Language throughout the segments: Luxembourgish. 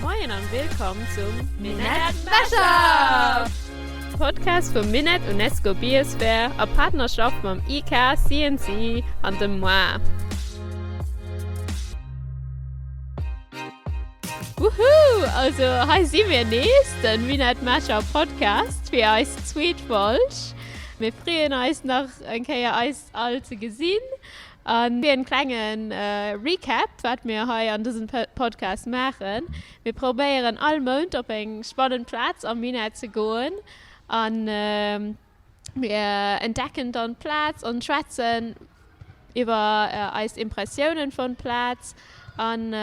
Moien an willkomm zum Minett Mashup! Podcast vum Minett UNESCO Biosphere a Partnerschaft mam IK, CNC an dem moi. Woohoo! Also hei si mir nees, den Minett Mashup Podcast fir eis zweet Folg. Mir freeën eis nach eng Kéier eis all ze gesinn. A fir en klenge Recap, wat mir hei an dësem Podcast maachen, Mir probéieren all Mount op eng spannend Plaz am Minett ze goen a mir entdecken dann d'Plaz an schwätzen iwwer eis Impressiounen vun Plaz an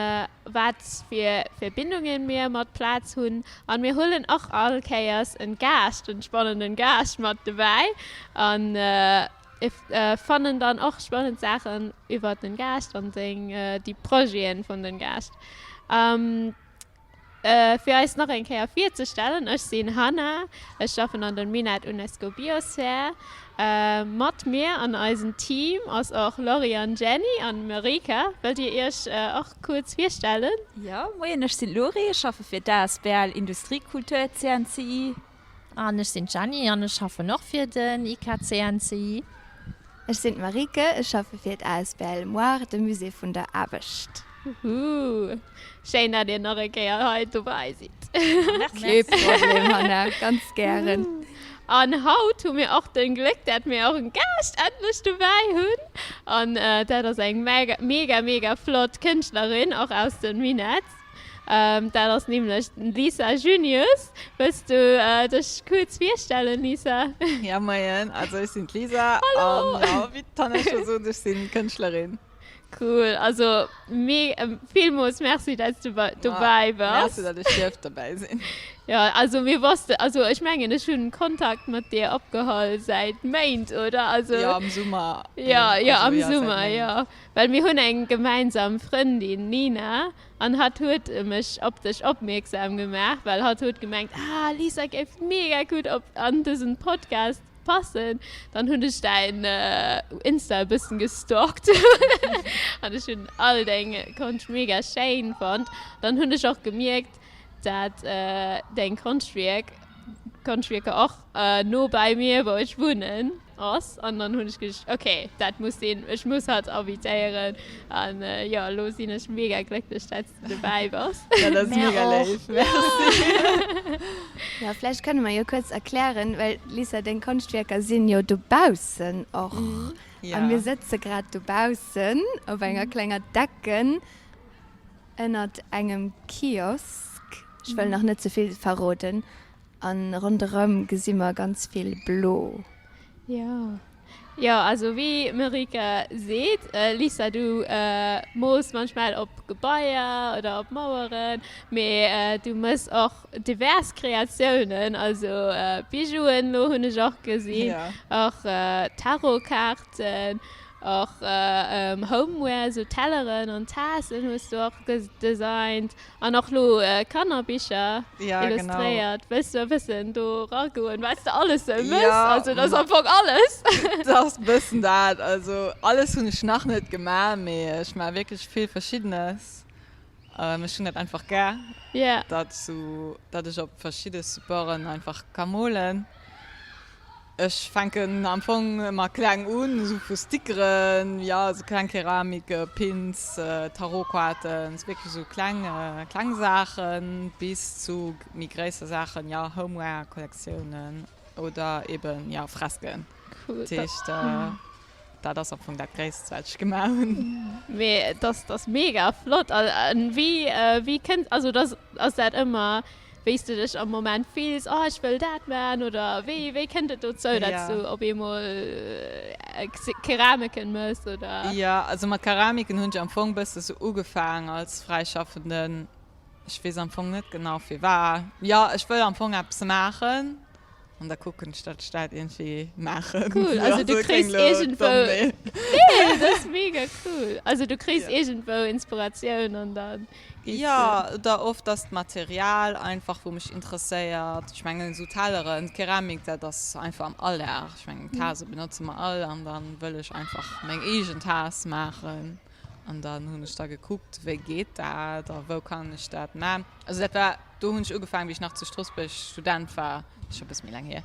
wat fir Verbindungen mir mat Plaz hunn. An mir huelen och all Kéiers en Gaascht, en spannenden Gaascht mat dobäi an fannen dann och spannend Saachen iwwert den Gaascht an seng déi Projeten vun den Gaascht. Fir eis nach eng Kéier virzestellen, ech sinn Hannah, ech schaffen an den Minett UNESCO Biosphere. Mat mir an eisem Team ass och Laurie an Jenny an Marika. Wëllt dir iech och kuerz virstellen? Jo, moien, ech sinn d'Laurie, ech schaffe fir d'ASBL Industriekultur CNCI. An ech sinn d'Jenny an ech schaffen och fir den IKCNCI. Ech sinn d'Marike, ech schaffe fir d'ASBL Moire, de Musée vun der Aarbecht. Woohoo! Schéin dat dir nach eng Kéier hei dobäi sidd. Kee Problem Hanna, ganz gären. An haut hu mir och den Gléck dat mir och en Gaascht endlech dobäi hunn. An dat ass eng mega mega flott Kënschtlerin och aus dem Minett. Dat ass nämlech d'Lisa Junius. Wëlls du dech kuerz virstellen, Lisa? Ja, moien, also ech sinn d'Lisa. Hallo! An jo, wéi d'Tanja scho sot, ech sinn Kënschtlerin. Cool, also villmools Merci, dass du dobäi bass. Merci, datt ech dierft dobäi sinn. Jo, also mir wossten, also ech mengen, ech hunn Kontakt mat dir opgeholl säit Méint, oder? Also, Jo, am Summer. Jo, jo, am Summer, jo. Well mir hunn eng gemeinsam Frëndin, Nina, an hatt huet mech op dech opmierksam gemaach, well hatt huet gemengt, ah Lisa géif mega gutt op an dësen Podcast passen. Dann hunn ech däin Insta e bëssen gestalkt an ech hunn all deng Konscht mega schéin fonnt. Dann hunn ech och gemierkt, dat deng Konschtwierk, Konschtwierker och no bei mir, wou ech wunnen, ass an dann hunn ech geduecht, ok, dat muss sinn, ech muss hatt invitéieren an jo, elo sinn ech mega glécklech, dat s de dobäi bass. Dat ass mega léif, merci. Jo, vläicht kënne mer jo kuerz erklären, well Lisa, deng Konschtwierker sinn jo dobaussen och a mir sëtze grad dobaussen op enger klenger Decken ënnert engem Kiosk, ech wëll nach net ze vill verroden, A ronderëm gesi mer ganz vill Blo. Jo, jo, also wéi d'Marika seet, Lisa, du mools manchmal op Gebaier oder op Maueren, mee du mëss och divers Kreatiounen, also Bijouen elo hunn ech och gesinn, och Tarotkaarten, och Homeware, esou Telleren an Taassen hues du och gedesignt. An och lo Kannerbicher illustréiert. Wëlls du e bëssen do ragoen, wat s de alles sou mëss? Also dat ass am Fong alles. Dat ass e bëssen dat. Also alles hunn ech nach net gemaach, mee ech maache wierklech vill Verschiddenes. Ech hunn dat einfach gär, datt sou, datt ech op verschidde Supporten einfach ka molen. Ech fänken am Fong ëmmer kleng un, esou vu Stickeren, jo, esou kleng Keramike, Pins, Tarotkaarten, esou wierklech esou kleng, kleng Saachen bis zu méi gréisser Saachen, jo, Homeware-Kollektiounen oder eben, jo, Fresken. Dat heescht, dat ass am Fong dat Gréisst, wat ech gemaach hunn. Mee dat ass mega flott. A wéi, wéi kënnt, also dat ass dat ëmmer wéi s de dech am Moment fills, oh ech wëll dat maachen oder wéi, wéi kënnt et dozou, datt s du op eemol Keramiken mëss oder? Jo, also mat Keramiken hunn ech am Fong bësse sou ugefaang als Fräischaffenden. Ech weess am Fong net genau firwat. Jo, ech wëll am Fong eppes maachen an da kucken ech, datt ech dat iergendwéi maachen. Cool, also du kriss iergendwou, nee, dat ass mega cool, also du kriss iergendwou Inspiratioun an dann. Jo, oder oft ass d'Material einfach wou mech interesséiert. Ech mengen esou Telleren, Keramik, dat ass einfach am Alldag. Ech mengen Tase benotze mer all an dann wëll ech einfach meng eegen Tas maachen. An dann hunn ech da gekuckt, wéi geet dat a wou kann ech dat man. Also dat war, do hunn ech ugefaangen, wéi ech nach zu Stroossbuerg Student war, dat ass scho e bësse méi laang hier.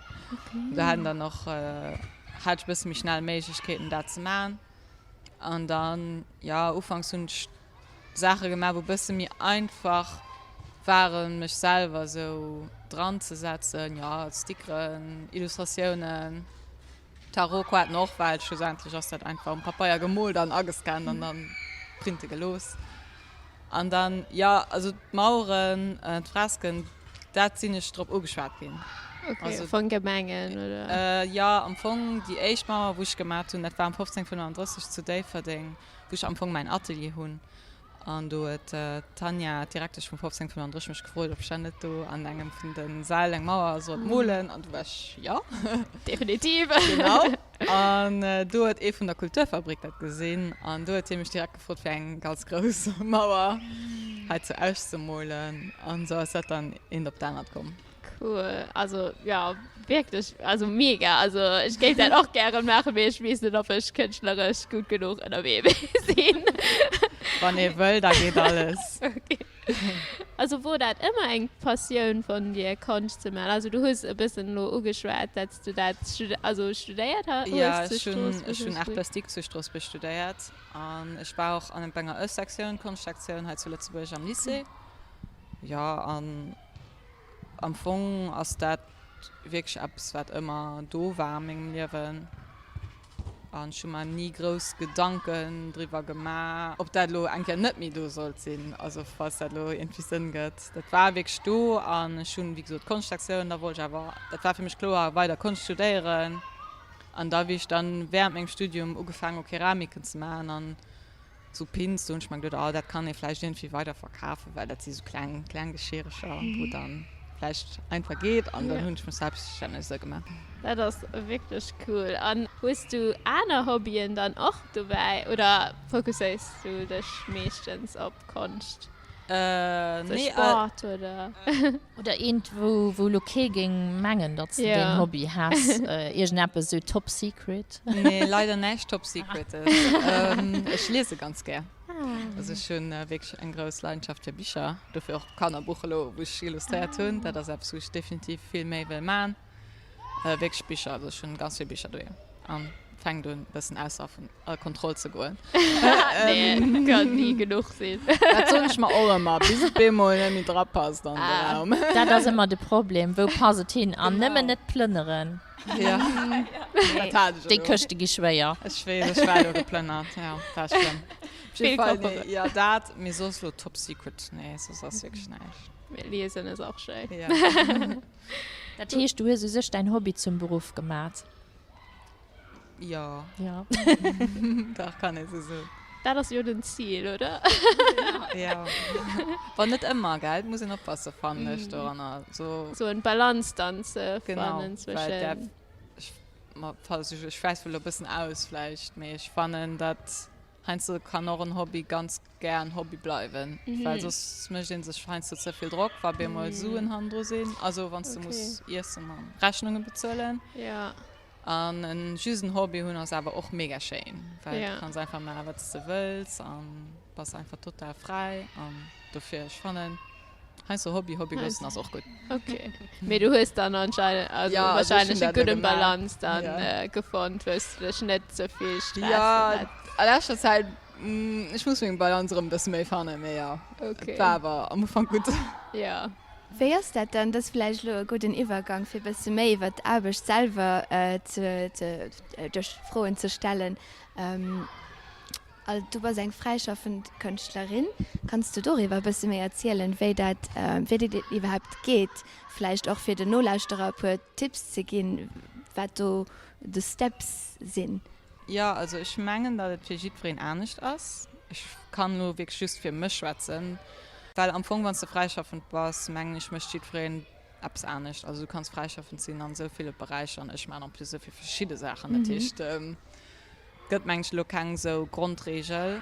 Do haten dann och, hat ech e bësse méi schnell Méiglechkeeten dat ze man. An dann, jo, ufanks hunn ech Saache gemaach, wou e bësse méi einfach waren, mech selwer esou dran ze setzen, jo, Stickeren, Illustratiounen. Tarotkaarten och, well schlussendlech ass dat einfach um Papeier gemoolt an agescannt an dann printe gelooss. An dann, jo, also d'Maueren, d'Fresken, dat sinn ech drop ugeschwat ginn. Okay, also, von Gemengen, oder? Jo, am Fong déi éischt Mauer, wou ech gemat hunn, dat war am 1535 zu Déifferdeng, wou ech am Fong mäin Atelier hunn. An do huet d'Tanja, d'Direktesch vum 1535, mech gefrot, ob ech dann net do an engem vun de Säll eng Mauer sollt molen. An du war ech, jo. Definitiv. Genau. An do huet ee vun der Kulturfabrik dat gesinn an do huet hie mech direkt gefrot, fir eng ganz grouss Mauer hei zu Esch ze molen. An esou ass dat dann eent op d'anert komm. Cool, also jo wierklech, also mega, also ech géif dat och gären maachen, mee ech weess net op ech kënschtleresch gutt genuch ënnerwee sinn. Wann ee wëll, da geet alles. Ok. Also wor dat ëmmer eng Passioun vun dir Konscht ze maachen? Also du hues e bëssen elo ugeschwat, dat s du dat also studéiert hues zu Stroossbuerg? Jo, ech hunn Arts Plastiques zu Stroossbuerg studéiert an ech war och an enger Ë-Sektioun, Konschtsektioun hei zu Lëtzebuerg am Lycée. Jo an Am Fong ass dat wierklech eppes, wat ëmmer do war a mengem Liewen. An ech hu mer ni grouss Gedanken driwwer gemaach, ob dat elo eng Kéier net méi do sollt sinn. Also falls dat elo iergendwéi Sënn gëtt. Dat war wierklech do an ech hunn, wéi gesot, Konschtsektioun, da wollt ech awer, dat war fir mech kloer, weider Konscht studéieren. An da wéi ech dann während mengem Studium ugefaangen hu Keramiken ze maachen an Sou Pins, do hunn ech mer geduet, oh dat kann ee vläicht iergendwéi weider verkafen, well dat si sou kleng, kleng Geschierecher, wou dann vläicht einfach geet. An dann hunn ech mech selbststänneg esou gemaach. Dat ass wierklech cool. An hues du aner Hobbyen dann och dobäi oder fokusséiers du dech meeschtens op Konscht? Sou Sport oder? Oder eent wou wou lo kee géing mengen datts de deen Hobby häss, iergendeppes sou top secret? Nee leider näischt top secretes. Ech liese ganz gär. Also ech hunn wierklech eng grouss Leidenschaft fir Bicher, dofir och d'Kannerbuch elo wou ech illustréiert hunn. Dat ass eppes wou ech definitiv vill méi wëll man. Wierklech Bicher, also ech hunn ganz vill Bicher doheem an fänkt un bëssen ausser vun all Kontroll ze goen. Nee, kann ni genuch sinn. Dat soen ech mer och ëmmer, bis et bemol net méi dra passt an de Raum. Dat ass ëmmer de Problem, wou passt et hin? An nëmmen net plënneren. Ja, dat hat ech elo. Déi Këschte gi schwéier. Ech weess, ech war elo geplënnert, jo, war schlëmm. Op jidde Fall, nee, jo dat, mee soss elo top secret, nee, soss ass wierklech näischt. Mee liesen ass och schéin. Ja. Dat heescht, du hues u sech däin Hobby zum Beruff gemat? Jo. Jo. Dach, kann ee sou soen. Dat ass jo den Zil, oder? Jo. Bon, net ëmmer, gell? Et muss een oppassen, fannen ech, doranner. Sou. Sou en Balance dann ze fannen zwëschen. Genau, well dat, ech, ma falls ech, ech schwäife elo e bëssen aus vläicht, mee ech fannen, datt Heiansdo kann och en Hobby ganz gär en Hobby bleiwen, well soss mécht ee sech heiansdo ze vill Drock, wa bemol Suen hannendru sinn, also wann s du muss iessen an Rechnunge bezuelen. An en just en Hobby hunn ass awer och mega schéin, well du kanns einfach maachen, wat s de wëlls an bass einfach total fräi. An dofir, ech fannen, Heiansdo Hobby Hobby loossen ass och gutt. Ok, mee du hues dann anscheinend, also Ja, also ech wahrscheinlech hunn e dat elo gudden gemaach. Balance dann Ja. gefonnt, wou s du dech net ze vill stressen Ja, dat. a leschter Zäit, ech muss meng Balance erëm e bësse méi fannen, mee jo, Ok. et war awer am Ufank gutt. Ja. Wéi ass dat dann, dat ass vläicht elo e gudden Iwwergang fir e bësse méi iwwer d'Aarbecht selwer ze, ze, dech Froen ze stellen. Also du bass eng fräischaffend Kënschtlerin. Kanns du doriwwer e bësse méi erzielen, wéi dat, wéi dir dat iwwerhaapt geet? Vläicht och fir den Nolauschterer e puer Tipps ze ginn, wat do de Steps sinn. Jo, also ech mengen, datt et fir jiddwereen anescht ass. Ech kann elo wierklech just fir mech schwätzen, well am Fong, wann s de fräischaffend bass, mengen ech, mécht jiddwereen eppes anescht. Also du kanns fräischaffend sinn an esou ville Beräicher an ech maachen en plus esou vill verschidde Saachen. Dat heescht, Gëtt mengen ech elo keng sou Grondregel.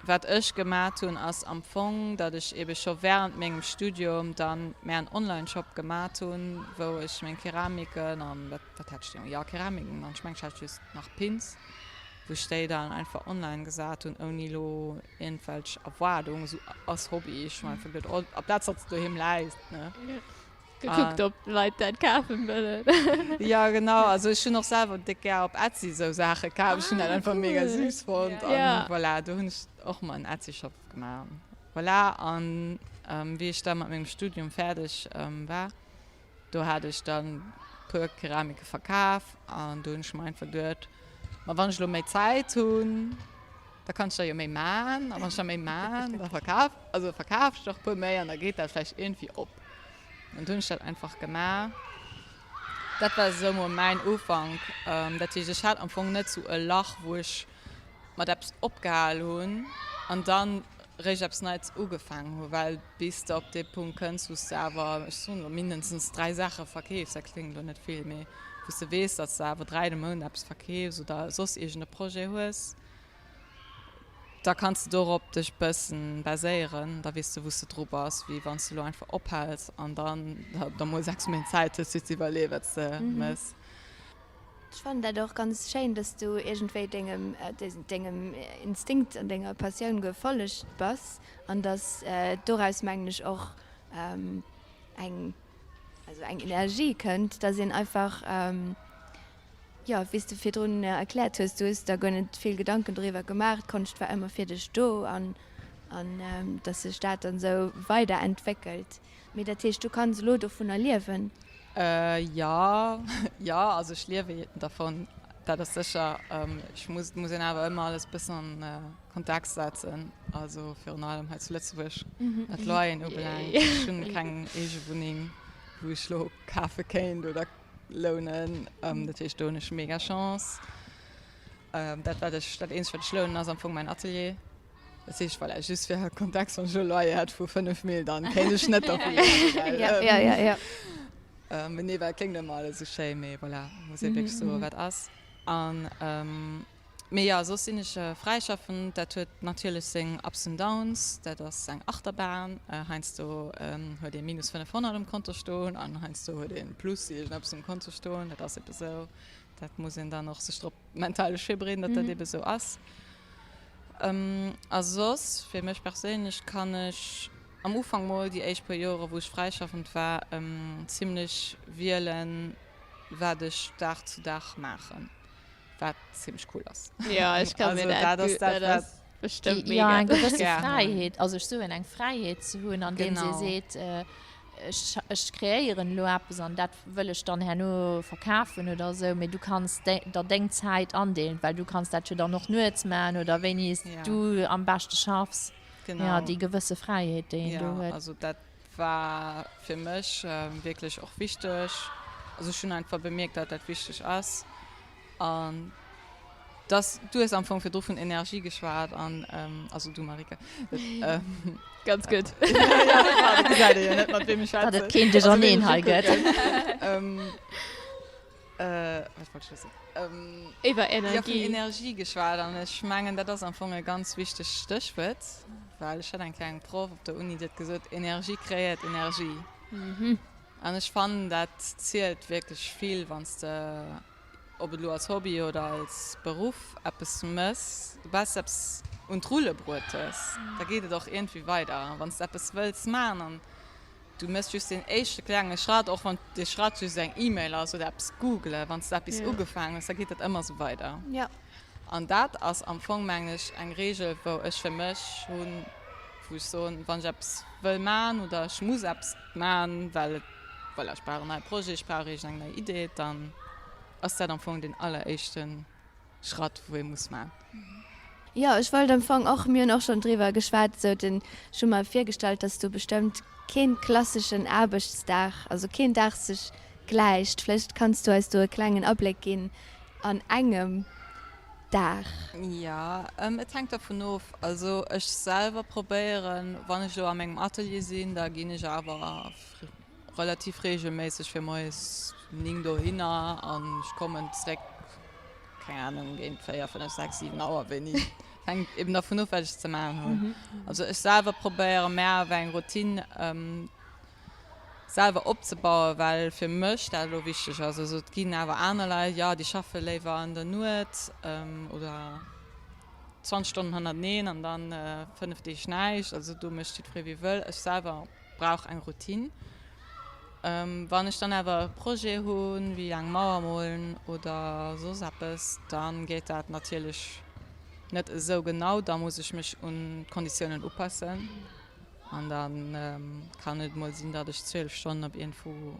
Wat ech gemat hunn ass am Fong, datt ech ebe scho während mengem Studium dann mär en Online-Shop gemat hunn, wou ech meng Keramiken an wat wat hat ech do, jo Keramiken an ech mengen ech hat just nach Pins. Wou ech déi dann einfach online gesat hunn, ouni elo iergendwelch Erwaardung, esou als Hobby. Ech hunn einfach geduet, oh, amplaz datt se doheem läit, ne. Gekuckt, ob Leit dat kafen wëllen. Jo, genau. Also ech hunn och selwer déck gär op Etsy esou Saache kaf. Ech hunn dat einfach mega süß fonnt. An voilà, do hunn ech och mer en Etsy-Shop gemaach. Voilà, an wéi ech da mat mengem Studium fäerdeg war, Do hat ech dann puer Keramike verkaf an do hunn ech mer einfach geduet, ma wann ech elo méi Zäit hunn, da kann ech der jo méi man a wann ech der méi man, da verkaf, also verkaf ech der och puer méi an da geet dat vläicht iergendwéi op. An du hunn ech dat einfach gemaach. Dat war esou mol mäin Ufank. Dat heescht, ech hat am Fong net sou e Lach, wou ech mat eppes opgehal hunn an dann réischt eppes Neits ugefaangen hunn, well bis de op dee Punkt kënns, wou s de awer, ech soen elo, mindestens 3 Saache verkeefs, dat kléngt elo net vill, mee wou s de weess, datt s de awer 3 de Mount eppes verkeefs oder soss iergend e Projet hues, da kanns de dorop dech bëssen baséieren, da weess de wou s de dru bass, wéi wann s de elo einfach ophäls an dann da mol 6 Méint Zäit hues fir ze iwwerleeën, wat s de méchs. Ech fannen dat och ganz schéin, dass du iergendwéi dengem dengem Instinkt an denger Passioun gefollegt bass an dass doraus mengen ech och eng also eng Energie kënnt, dass een einfach jo wéi s de virdrun erkläert hues, du hues der guer net vill Gedanken doriwwer gemaach, d'Konscht war ëmmer fir dech do an an dass sech dat dann esou weiderentwéckelt. Mee dat heescht du kanns elo dovunner liewen? Jo, jo, also ech liewe dervun, dat ass sécher. Ech muss, et muss een awer ëmmer alles bëssen an Kontext setzen, also virun allem hei zu Lëtzebuerg, wat d'Loyeren ubelaangt. Ech hunn keng eege Wunneng, wou ech elo kafe kéint oder lounen. Dat heescht, do hunn ech mega Chance. Dat wat ech, dat eenzegt wat ech lounen, ass am Fong mäin Atelier. Dat heescht, voilà, just fir Kontext, wann ech elo Loyer hätt vu 5 Mille, dann kéint ech net dervu liewen, well, Ja, ja, ja, ja. Ähm, nee, well et kléngt ëmmer alles esou schéi, mee voilà, muss ee wierklech soen, wat ass. An, mee jo, soss sinn ech fräischaffend. Dat huet natierlech seng Ups and Downs. Dat ass eng Achterbahn. Heiansdo huet ee minus 500 um Konto stoen an heiansdo huet ee plus iergendeppes um Konto stoen. Dat ass ebe sou. Dat muss een dann och sech drop mental virbereeden, datt dat ebe sou ass. A soss, fir mech perséinlech, kann ech am Ufank mol, déi éischt puer Joere wou ech fräischaffend war, zimlech wielen, wat ech Dag zu Dag maachen, wat zimlech cool ass. Jo, ech ka mir dat gutt, dat ass bestëmmt mega. Jo, eng gewësse Fräiheet, also ech soen eng Fräiheet ze hunn, andeems ee seet, ech, ech kreéieren elo eppes an dat wëll ech dann herno verkafen oder esou, mee du kanns der deng Zäit andeelen, well du kanns dat jo dann och nuets maachen oder wéini s du am beschte schaffs. Jo, déi gewësse Fräiheet, déi een do huet. Jo, also dat war fir mech wierklech och wichteg. Also ech hunn einfach bemierkt, datt dat wichteg ass an dass, du hues am Fong virdru vun Energie geschwat an, also du Marike. Ganz gutt. Gesäit ee jo net, mat weem ech schwätzen. Datt et keen Duercherneen hei gëtt. Wat wollt ech elo soen? Iwwer Energie. Jo, vun Energie geschwat an ech mengen, dat ass am Fong e ganz wichtegt Stéchwuert, well ech hat eng kleng Proff op der Uni, déi huet gesot, Energie kreéiert Energie. An ech fannen, dat zielt wierklech vill, wann s de ob et elo als Hobby oder als Beruff eppes mëss, soubal s de eppes un d'Rulle bruet hues, da geet et och iergendwéi weider. Wann s de eppes wëlls maachen an du mëss just deen éischte klenge Schratt, och wann dee Schratt just eng E-Mail ass oder eppes googlen, wann s de eppes ugefaangen hues, da geet dat ëmmer esou weider. An dat ass am Fong, mengen ech, eng Reegel, wou ech fir mech hunn, wou ech soen, wann ech eppes wëll maachen oder ech muss eppes maachen, well et Voilà, ech brauch en neie Projet, ech brauch iergend eng nei Idee, dann ass dat am Fong deen alleréischte Schratt, wou ee muss maachen. Jo, ech wollt am Fong och, mir hunn och schonn driwwer geschwat, esou den, ech hu mer virgestallt, dass du bestëmmt keen klasseschen Aarbechtsdag, also keen Dag sech gläicht. Vläicht kanns du eis do e klengen Abléck ginn an engem Dag. Jo, et hänkt dervun of. Also ech selwer probéieren, wann ech elo a mengem Atelier sinn, da ginn ech awer relativ regelméisseg fir moies 9 dohinner an ech kommen zréck, keng Ahnung, géint 4, 5, 6, 7 Auer, wéini. Et hänkt eben dervun of, wat ech ze maachen hunn. Also ech selwer probéiere mär awer eng Routine. Selwer opzebauen, well fir mech dat elo wichteg ass. Also et ginn awer aner Leit, jo, déi schaffe léiwer an der Nuet oder 20 Stonnen hannerteneen an dann 5 Deeg näischt. Also do mécht jiddweree wéi e wëll. Ech selwer brauch eng Routine. Wann ech dann awer e Projet hunn, wéi eng Mauer molen oder soss eppes, da geet dat natierlech net esou genau. Da muss ech mech un d'Konditiounen upassen. An da kann et mol sinn, datt ech 12 Stonnen op iergendwou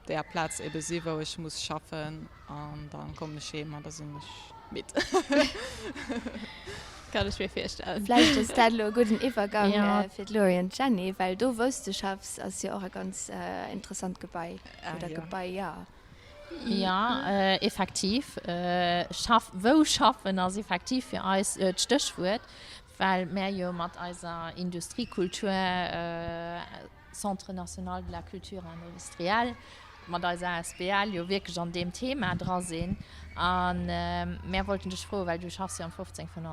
där Plaz ebe si wou ech muss schaffen an da kommen ech heem an da sinn ech midd. Kann ech mir virstellen. Vläicht ass dat elo e gudden Iwwergang fir d'Laurie an d'Jenny, well do wou s de schaffs ass jo och e ganz interessant Gebai oder Gebai, jo. Jo, effektiv. Schaff, wou schaffen ass effektiv fir eis d'Stéchwuert. Well mär jo mat eiser Industriekultur, Centre national de la culture industrielle, mat eiser asbl jo wierklech an deem Thema dra sinn. A mär wollten dech froen, well du schaffs jo am 1535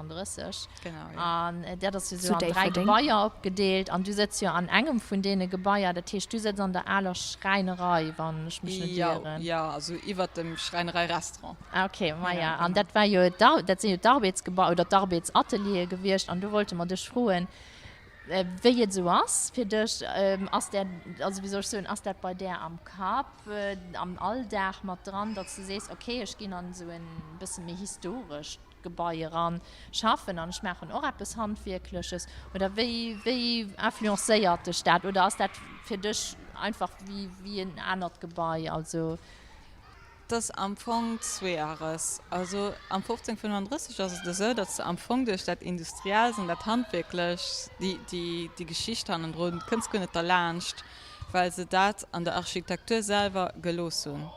an dat ass jo esou an dräi Gebaier opgedeelt an du sëtz jo an engem vun deene Gebaier. Dat heescht, du sëtz an der aler Schräinerei, wann ech mech net ieren. Jo, also iwwert dem Schräinerei-Restaurant. Ah ok, maja, an dat war jo, dat sinn jo d'Arbeetsgebai oder d'Arbeetsateliere gewiescht an do wollte mer dech froen, wéi et esou ass fir dech. Ass där, also wéi soll ech soen, ass dat bei där am Kapp, am Alldag mat dran, datt s de sees, ok, ech ginn an esou en bësse méi historescht Gebai eran schaffen an ech maachen och eppes Handwierkleches oder wéi, wéi influencéiert dech dat oder ass dat fir dech einfach wéi, wéi en anert Gebai, also? 't ass am Fong zweeëres. Also am 1535 ass et esou, datt s de am Fong duerch dat Industriells an dat Handwierklechs, déi, déi, déi Geschicht hannendrun, kënns guer net derlaanscht, well se dat an der Architektur selwer gelooss hunn.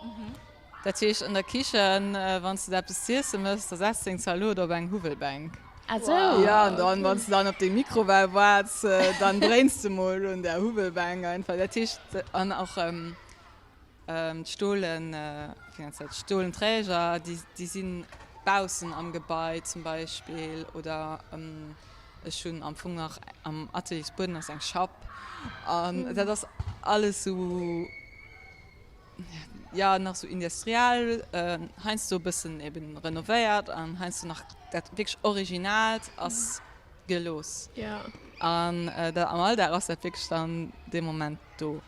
Dat heescht, an der Kichen, wann s de der eppes z'iesse mëss, da setz deng Zalot op eng Huwwelbänk. Ah sou. Jo, an dann, wann s de dann op deng Mikrowell waarts, dann dréins de mol un där Huwwelbänk einfach. Dat heescht, an och, D'Stolen, wéi nennt se dat, d'Stolenträger, déi, déi si baussen am Gebai zum Beispill. Oder ech hunn am Fong nach am Ateliersbueden ass eng Schapp. An dat ass alles esou, jo, nach esou industriell, heiansdo e bëssen eben renovéiert an heiansdo nach dat wierklech Originaalt ass gelooss. An da am Alldag ass dat wierklech dann dee Moment do.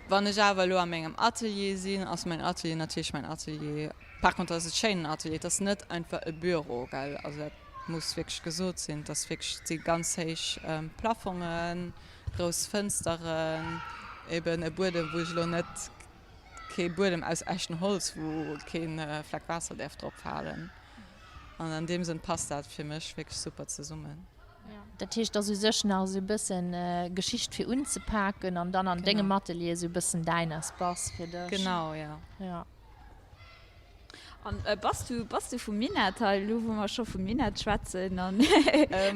Wann ech awer elo a mengem Atelier sinn, ass mäin Atelier natierlech mäin Atelier. Par contre ass et schéinen Atelier, et ass net einfach e Büro, gell, also dat muss wierklech gesot sinn. Et ass wierklech, et si ganz héich Plafongen, grouss Fënsteren, eben e Buedem, wou ech elo net, kee Buedem aus echtem Holz, wou kee Fleck Waasser däerf drop falen. An an deem Sënn passt dat fir mech wierklech super zesummen. Dat heescht, et ass u sech nach esou e bëssen Geschicht fir unzepaken an dann an dengem Atelier esou e bëssen däin Espace fir dech. Genau, jo. Jo. An bass du, bass du vum Minett hei, elo wou mer scho vum Minett schwätzen, an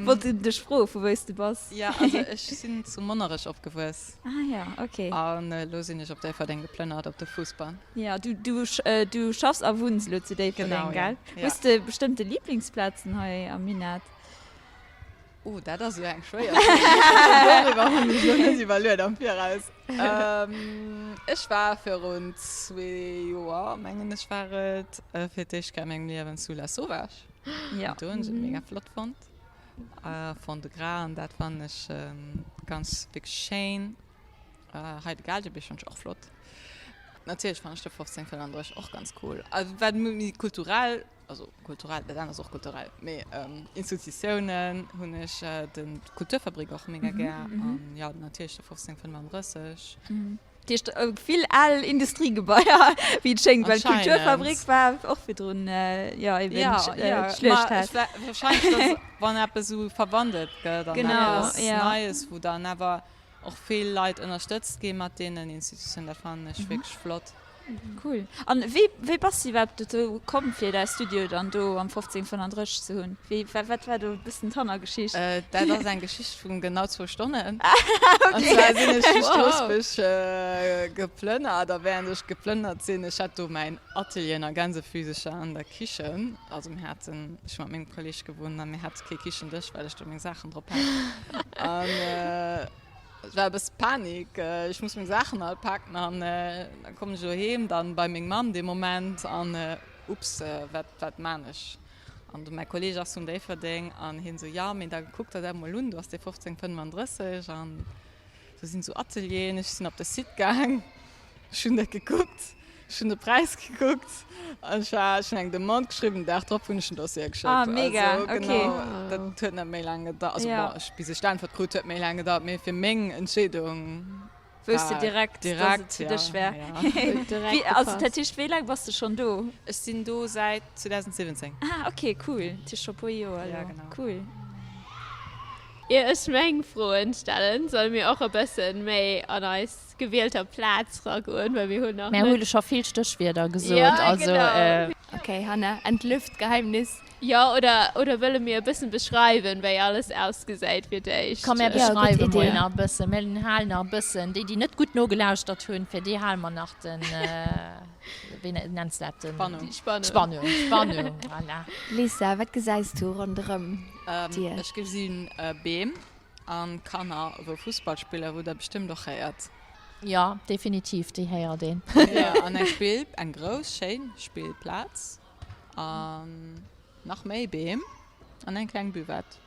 wollt dech froe vu wou s de bass? Jo, also ech sinn zu Monnerech opgewuess. Ah jo, ok. An elo sinn ech op Déifferdeng geplënnert, op de Fuussbann. Jo, du, du, du schaffs a wunns elo zu Déifferdeng, gell? Genau, jo. Hues de bestëmmte Liblingsplazen hei am Minett? Oh, dat ass elo eng schwéier Fro. Doriwwer hunn ech elo net iwwerluet am Viraus. Ech war virun zwee Joer, mengen ech war et, fir d'éischt Kéier a mengem Liewen zu La Sauvage. Ja. Do hunn ech et mega flott fonnt. Fond-de-Gras an dat fannen ech ganz wierklech schéin. Hei de Gaalgebierg fannen ech och flott. Natierlech fannen ech de 1535 och ganz cool. Also wat méi kulturell also kulturell, dat anert ass och kulturell, mee Institutiounen hunn ech den d'Kulturfabrik och mega gär an jo natierlech de 1535. Dat heescht vill al Industriegebaier wéi et schéngt, well d'Kulturfabrik war och virdrun jo eben d'Schluechthaus. Jo, wahrscheinlech dass wann eppes esou verwandelt gëtt an eppes Neies wou dann awer och vill Leit ënnerstëtzt gi mat deenen Institutiounen, dat fannen ech wierklech flott. Cool. An wéi, wéi bass de iwwerhaapt dozou komm fir däi Studio dann do am 1535 ze hunn? Wéi, wat war do e bëssen d'Hannergeschicht? Dat ass eng Geschicht vun genau zwou Stonnen. An zwar sinn ech duerch Stroossbuerg geplënnert a während ech geplënnert sinn, ech hat do mäin Atelier a Gänsefüsecher an der Kichen, also mir haten, ech hu mat mengem Kolleg gewunnt a mir hate kee Kichendësch, well ech do meng Saachen drop hat. An. Et war e bësse Panik, ech muss meng Saachen all paken an da kommen ech elo heem, dann bei meng Mamm dee Moment an ups, wat wat maan ech? An du mäi Kolleg ass vun Déifferdeng an hien esou, jo mee da kuck der dat mol un, do ass dee 1535 an do sinn esou Atelieren. Ech sinn op de Site gaang, ech hunn dat gekuckt. Ech hunn de Präis gekuckt an ech war, ech hunn eng Demande geschriwwen, den Dag drop hunn ech den Dossier geschéckt. Ah, mega, Also okay. genau, dat huet net méi laang gedauert, also Ja. bon, ech, bis ech d'Äntwert krut, huet méi laang gedauert, mee fir meng Entscheedung Wousst du war direkt, dass et direkt, fir ja, dech wär. ja. Huet direkt Wéi, also dat gepasst. heescht, wéi laang bass de schonn do? Ech sinn do säit 2017. Ah, okay, cool, dat heescht scho e puer Joer Ja, elo. genau. Cool. Ier ech meng Froen stellen, solle mir och e bëssen méi an eis gewielter Plaz ragoen, well mir hunn nach Mär hu net. scho vill Stéchwierder gesot, Ja, also. genau. Okay, Hanna, entlüft d'Geheimnis. Jo, oder, oder wëlle mir e bëssen beschreiwen, wéi alles ausgesäit fir d'éischt? Komm, mär Ja, gutt beschreiwe mol Idee. nach e bëssen. Mir halen nach e bëssen, déi, déi net gutt nogelauschtert hunn, fir déi hale mer nach den, wéi nenns de dat, den. Spannung. Déi Spannung. D'Spannung, d'Spannung, voilà. Lisa, wat gesäis du ronderëm dir? Ech gesinn Beem. An Kanner wou Fussball spillen, wou der bestëmmt och héiert. Jo, definitiv, déi héiert een. Jo, an eng Spill, eng grouss, schéin Spillplaz an nach méi Beem an eng kleng Buvette.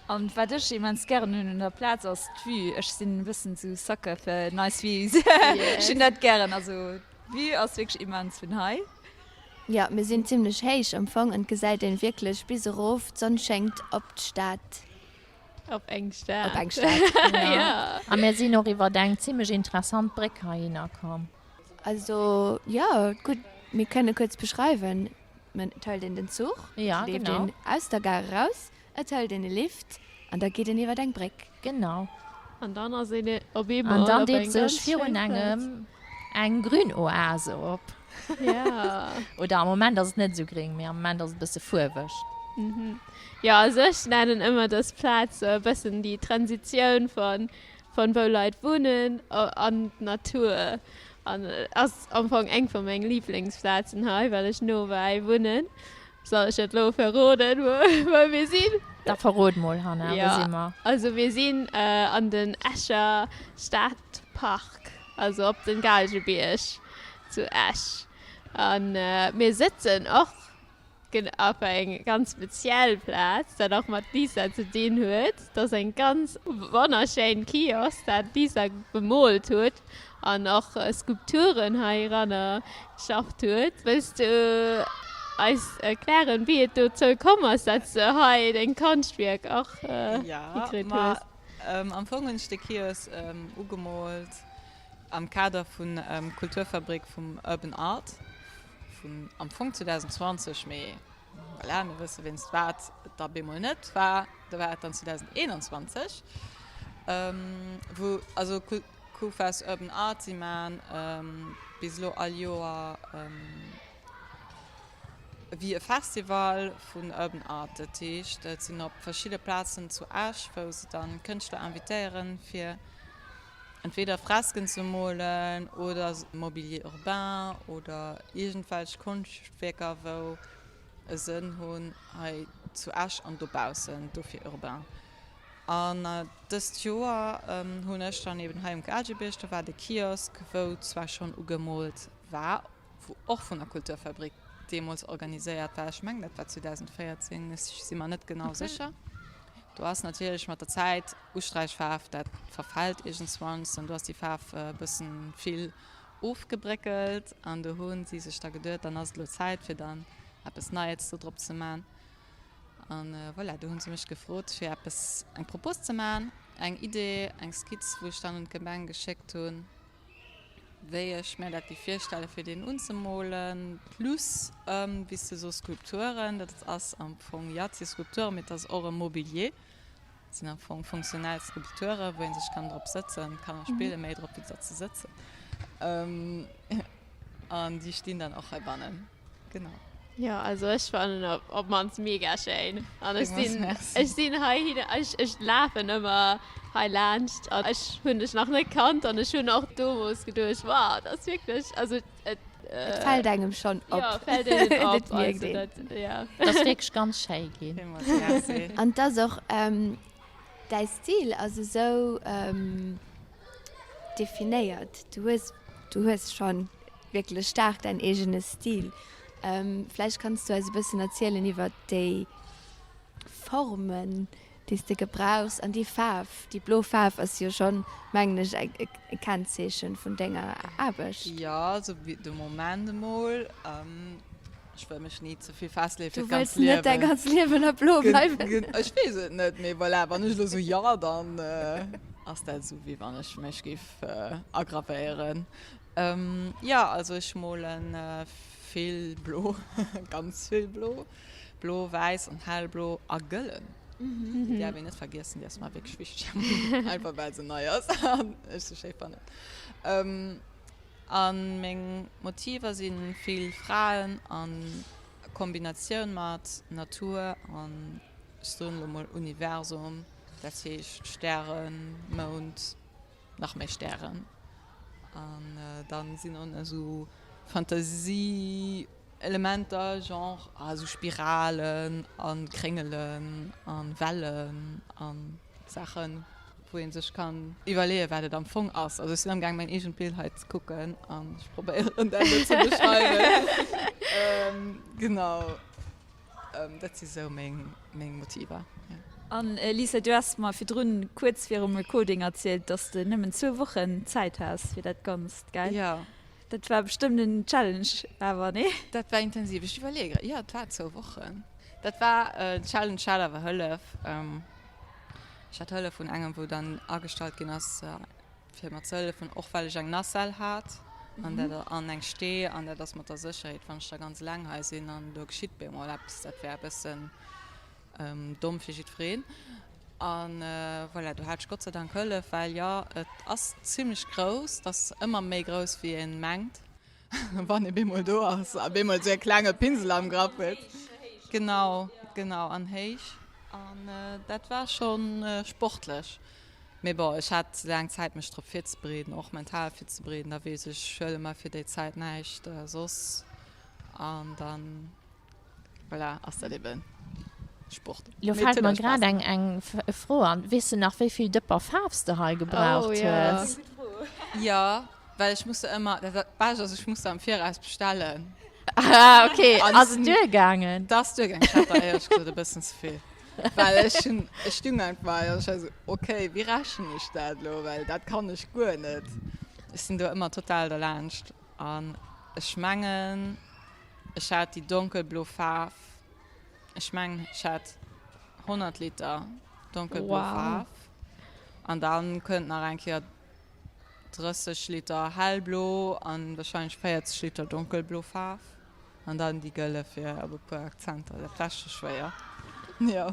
An wat ech immens gären hunn un der Plaz ass d'Vue. Ech sinn e bëssen sou Sucker fir nice views. Ech hunn dat gären. Also d'Vue ass wierklech immens vun hei. Jo, mir sinn zimlech héich am Fong an et gesäit een wierklech bis erof, d'Sonn schéngt op d'Stad. Op eng Stad. Op eng Stad. Ja. A mir sinn och iwwer eng zimlech interessant Bréck heihinner komm. Also, jo, gutt, mir kënne kuerz beschreiwen. Et hëlt een den Zuch, Ja, et leeft genau. een aus der Gare eraus, et hëlt een e Lift an da geet een iwwer eng Bréck. Genau. An dann ass een op eemol An dann op deet eng sech ganz schéin virun Plaz. engem eng grün Oase op. Ja. Oder am Moment ass et net esou gring, mee am Moment ass et e bësse fuerweg. Jo, also ech nennen ëmmer dës Plaz sou e bëssen déi Transitioun von von wou Leit wunnen an d'Natur. An ass am Fong eng vu meng Liblingsplazen hei, well ech nobäi wunnen. Soll ech et lo verroden, wou mir sinn? Da verrot mol, Hanna, wou si mer? Also mir sinn an den Escher Stadpark, also op den Gaalgebierg zu Esch. An mir sëtzen och op eng ganz speziell Plaz, dat och mat Lisa ze dinn huet. Dat ass eng ganz wonnerschéin Kiosk, dat d'Lisa bemoolt huet an och Skulpturen heiranner geschafft huet. Wëlls du eis erklären, wéi et dozou komm ass, dat s de hei deng Konschtwierk och hikritt hues? Jo, ma am Fong hunn ech de Kiosk ugemoolt am Kader vun Kulturfabrik vum Urban Art vun am Fong 2020, mee voilà, mir wësse wéinst wat et da bemol net war. Da war et dann 2021, wou also Kufa's Urban Art, si man bis elo all Joer ewéi e Festival vun Urban Art. Dat heescht, et sinn op verschidde Plazen zu Esch, wou se dann Kënschtler invitéieren, fir entweder Fresken ze molen oder Mobilier urbain oder iergendwelch Konschtwierker, wou e Sënn hunn hei zu Esch an dobaussen, dofir urbain. An dëst Joer hunn ech dann eben hei um Gaalgebierg, do war de Kiosk, wou zwar schonn ugemoolt war, wou och vun der Kulturfabrik deemools organiséiert war, ech mengen dat war 2014, ech si mer net genau sécher. Do ass natierlech mat der Zäit Usträichfaarf, dat verfält iergendswanns an do ass déi Faarf e bëssen vill ofgebréckelt an do hu si sech da geduet, dann ass et elo Zäit fir dann eppes Neies do drop ze man. An voilà, do hu se mech gefrot fir eppes, eng Propos ze man, eng Idee, eng Skizz, wou ech dann un d'Gemeng geschéckt hunn, wéi ech mär dat géif virstellen, fir deen unzemolen, plus wéi s de sos Skulpturen, dat ass am Fong, jo, et si Skulpturen, mee et ass och e Mobilier, et sinn am Fong funktionell Skulpturen, wou ee sech kann drop sëtzen, d'Kanner spille méi drop wéi datt se sëtzen, an déi stinn dann och heibannen. Genau. Jo, also ech fannen op op mannst mega schéin an ech sinn ech sinn heihinner ech ech lafen ëmmer hei laanscht an ech hunn dech nach net kannt an ech hunn och domols geduecht, wow, dat ass wierklech also et Et fält engem schonn op. Jo, fält engem op, Dat mierkt also een. dat ja. Dat ass wierklech ganz schéi ginn. Villmools Merci. An 't ass och däi Stil, also esou. definéiert. Du hues, du hues schonn wierklech staark däin eegene Stil. Vläicht kanns du eis e bëssen erzielen iwwer déi Formen, déi s de gebrauchs an déi Faarf. Déi blo Faarf ass jo schonn, mengen ech, e Kennzeechen vun denger Aarbecht. Jo, esou wéi de Moment emol. Ech wëll mech ni ze vill festleeën fir d'ganz Liewen. Du wëlls net däi ganz Liewen a blo bleiwen? Ech weess et net, mee voilà, wann ech elo sou jo, dann ass dat esou wéi wann ech mech géif aggravéieren. Jo, also ech molen vill blo, ganz vill blo. Blo, wäiss an hellblo a gëllen. Déi däerf een net vergiessen, déi ass mer wierklech wichteg, einfach well se nei ass an ech se schéi fannen. A meng Motiver si vill Fraen a Kombinatioun mat Natur an, ech soen elo mol, Universum, dat heescht Stären, Mound, nach méi Stären. An dann sinn och nach esou Fantasie. Elementer, genre ah esou Spiralen an Kréngelen an Wellen an Saachen wou een sech kann iwwerleeën wat et am Fong ass. Also ech sinn am gaang mäin eegent Bild hei ze kucken an ech probéieren dat elo ze beschreiwen. Genau dat si sou meng meng Motiver, jo. An Lisa, du has mer virdrun kuerz virum Recording erzielt, dass de nëmmen zwou Wochen Zäit has fir dat Ganzt, gell? Jo. Dat war bestëmmt en Challenge awer, nee? Dat war intensiv. Ech iwwerleeë grad, jo, et war zwou Wochen. Dat war en Challenge, ech hat awer Hëllef. Ech hat Hëllef vun engem, wou dann agestallt ginn ass, fir mer ze hëllefen, och well ech eng Nacelle hat an dat an eng Stee an dat ass mat der Sécherheet, wann ech da ganz eleng hei sinn an do geschitt bemol eppes, dat wär e bëssen Domm fir jiddwereen. An voilà, do hat ech Gott sei Dank Hëllef, well jo, et ass zimlech grouss, et ass ëmmer méi grouss wéi een mengt, wann ee bemol do ass a bemol esou e klenge Pinsel am Grapp huet. Genau, genau, an héich. An dat war schonn sportlech. Mee bon, ech hat laang Zäit mech drop virzebereeden, och mental virzebereeden. Da weess ech, ech huele mer fir déi Zäit näischt soss an dann. Voilà, ass dat eben Sport. Lo fällt mer grad eng eng Fro an. Weess de nach wéi vill Dëpper Faarf s de hei gebraucht hues? Jo, well ech muss se ëmmer, dat Bescht ass ech muss se am Viraus bestellen. Ah ok, ass et duergaangen? Dat ass duergaangen. Ech hat der éierlech gesot e bëssen ze vill, well ech hunn, ech stung einfach hei an ech war esou, ok, wéi rechnen ech dat elo, well dat kann ech guer net. Ech sinn do ëmmer total derlaanscht an ech mengen, Ech hat déi donkelblo Faarf, ech mengen ech hat 100 Liter donkelblo Faarf an dann kënnt nach eng Kéier 30 Liter hellblo an wahrscheinlech 40 Liter donkelblo Faarf an dann déi gëlle fir op e puer Akzenter. Dat war scho schwéier, jo.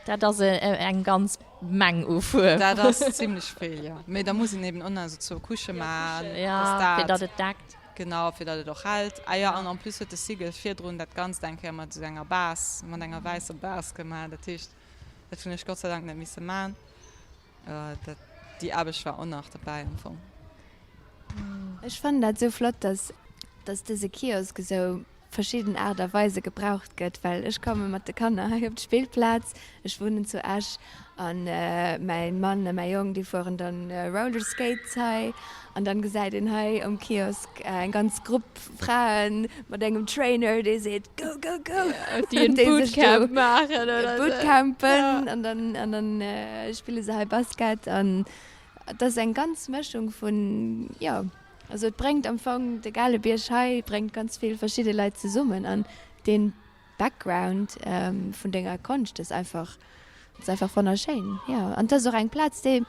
Dat ass eng ganz Meng u Fuerf. Dat ass zimlech vill, jo. Mee da muss een eben och nach esou zwou Couchë maachen, dass dat. Fir datt et deckt. Genau, fir datt et och hält. Ah jo, an en plus huet de Sigel virdrun dat Ganzt eng Kéier mat esou enger Base, mat enger wäisser Base gemaach. Dat heescht, dat hunn ech Gott sei Dank net misse man. Dat, déi Aarbecht war och nach derbäi am Fong. Ech fannen dat esou flott, dass, dass dëse Kiosk esou verschidden Aart a Weise gebraucht gëtt, well ech komme mat de Kanner hei op d'Spillplaz, ech wunnen zu Esch, a mäi Mann a mäi Jong, déi fueren dann Rollerskates hei an dann gesäit een hei um Kiosk eng ganz Grupp Frae mat engem Trainer, dee seet go, go, go, déi en Bootcamp maachen oder esou. Bootcampen an dann, an dann spille se hei Basket an et ass eng ganz Mëschung vun, jo. Also et bréngt am Fong, de Gaalebierg hei bréngt ganz vill verschidde Leit zesummen an dee Background vun denger Konscht ass einfach, ass einfach wonnerschéin, jo. An et ass och eng Plaz, déi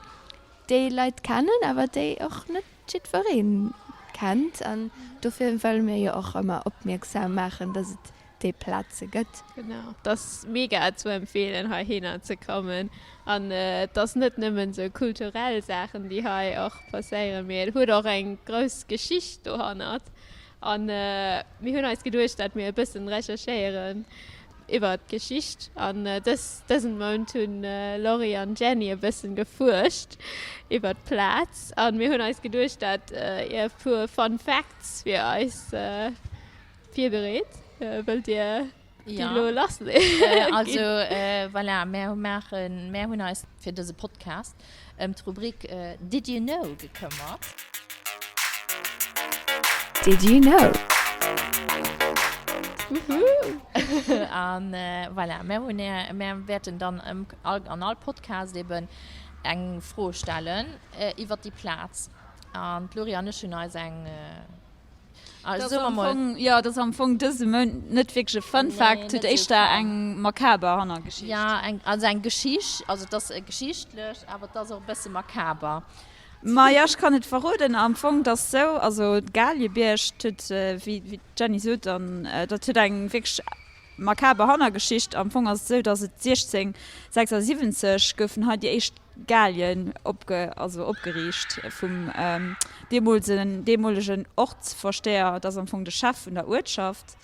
déi Leit kennen, awer déi och net jiddweree kennt an dofir wëlle mir jo och ëmmer opmierksam maachen, dass et déi Plaze gëtt. Genau, et ass mega ze empfeelen heihinner ze kommen an et ass net nëmmen sou kulturell Saachen déi hei och passéieren, mee et huet och eng grouss Geschicht dohannert an mir hunn eis geduecht dat mir e bëssen recherchéieren iwwert d'Geschicht an dës dësen Mount hunn Laurie an Jenny e bëssen gefuerscht iwwert d'Plaz an mir hunn eis geduecht dat ir e puer Fun Facts fir eis Virbereet? Wëllt Dir? Déi elo lass ginn. Also voilà, mär maachen, mär hunn eis fir dëse Podcast ëm d'Rubrik Did you know gekëmmert. Did you know? An voilà, mär hunn, mär wäerten dann ëm all, an all Podcast eben eng Fro stellen iwwert déi Plaz. An d'Lori an ech hunn eis eng. Also soe mer mol. Jo, et ass am Fong dëse Mount net wierklech e Fun Fact, huet éischter eng makaber Hannergeschicht. Jo, eng, also eng Geschicht, also et ass geschichtlech, awer et ass och e bësse makaber. Ma jo, ech kann et verroden. Am Fong, et ass esou, also Galiebierg, huet, wéi d'Jenny sot, an dat huet eng wierklech makaber Hannergeschicht. Am Fong ass et esou, datt et 1676 goufen hei déi éischt Galien opge also opgeriicht vum deemolsen deemolegen Ortsvorsteher, dat ass am Fong de Chef vun der Uertschaft.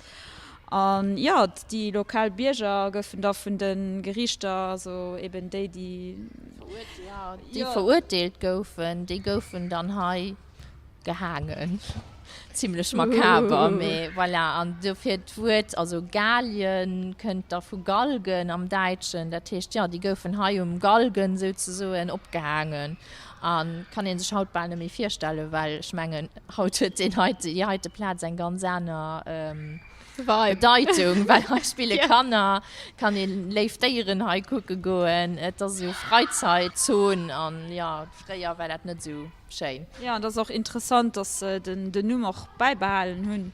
An jo, déi lokal Bierger goufen da vun de Geriichter, also eben déi, déi. Déi verurteelt goufen, déi goufen dann hei Gehaangen. Zimlech makaber, mee voilà. An dofir d'Wuert, also Galien kënnt da vu Galgen am Däitschen. Dat heescht, jo, déi goufen hei um Galgen souzesoen opgehaangen. A kann ee sech haut bal net méi virstellen, well ech mengen, haut huet deen heite, déi heite Plaz eng ganz aner Bedeitung, well hei spille Kanner, kann ee léif Déieren hei kucke goen. Et ass esou Freizäitzon an jo, fréier war dat net esou. Schéin. Jo, an et ass och interessant, dass se den Numm och bäibehalen hunn.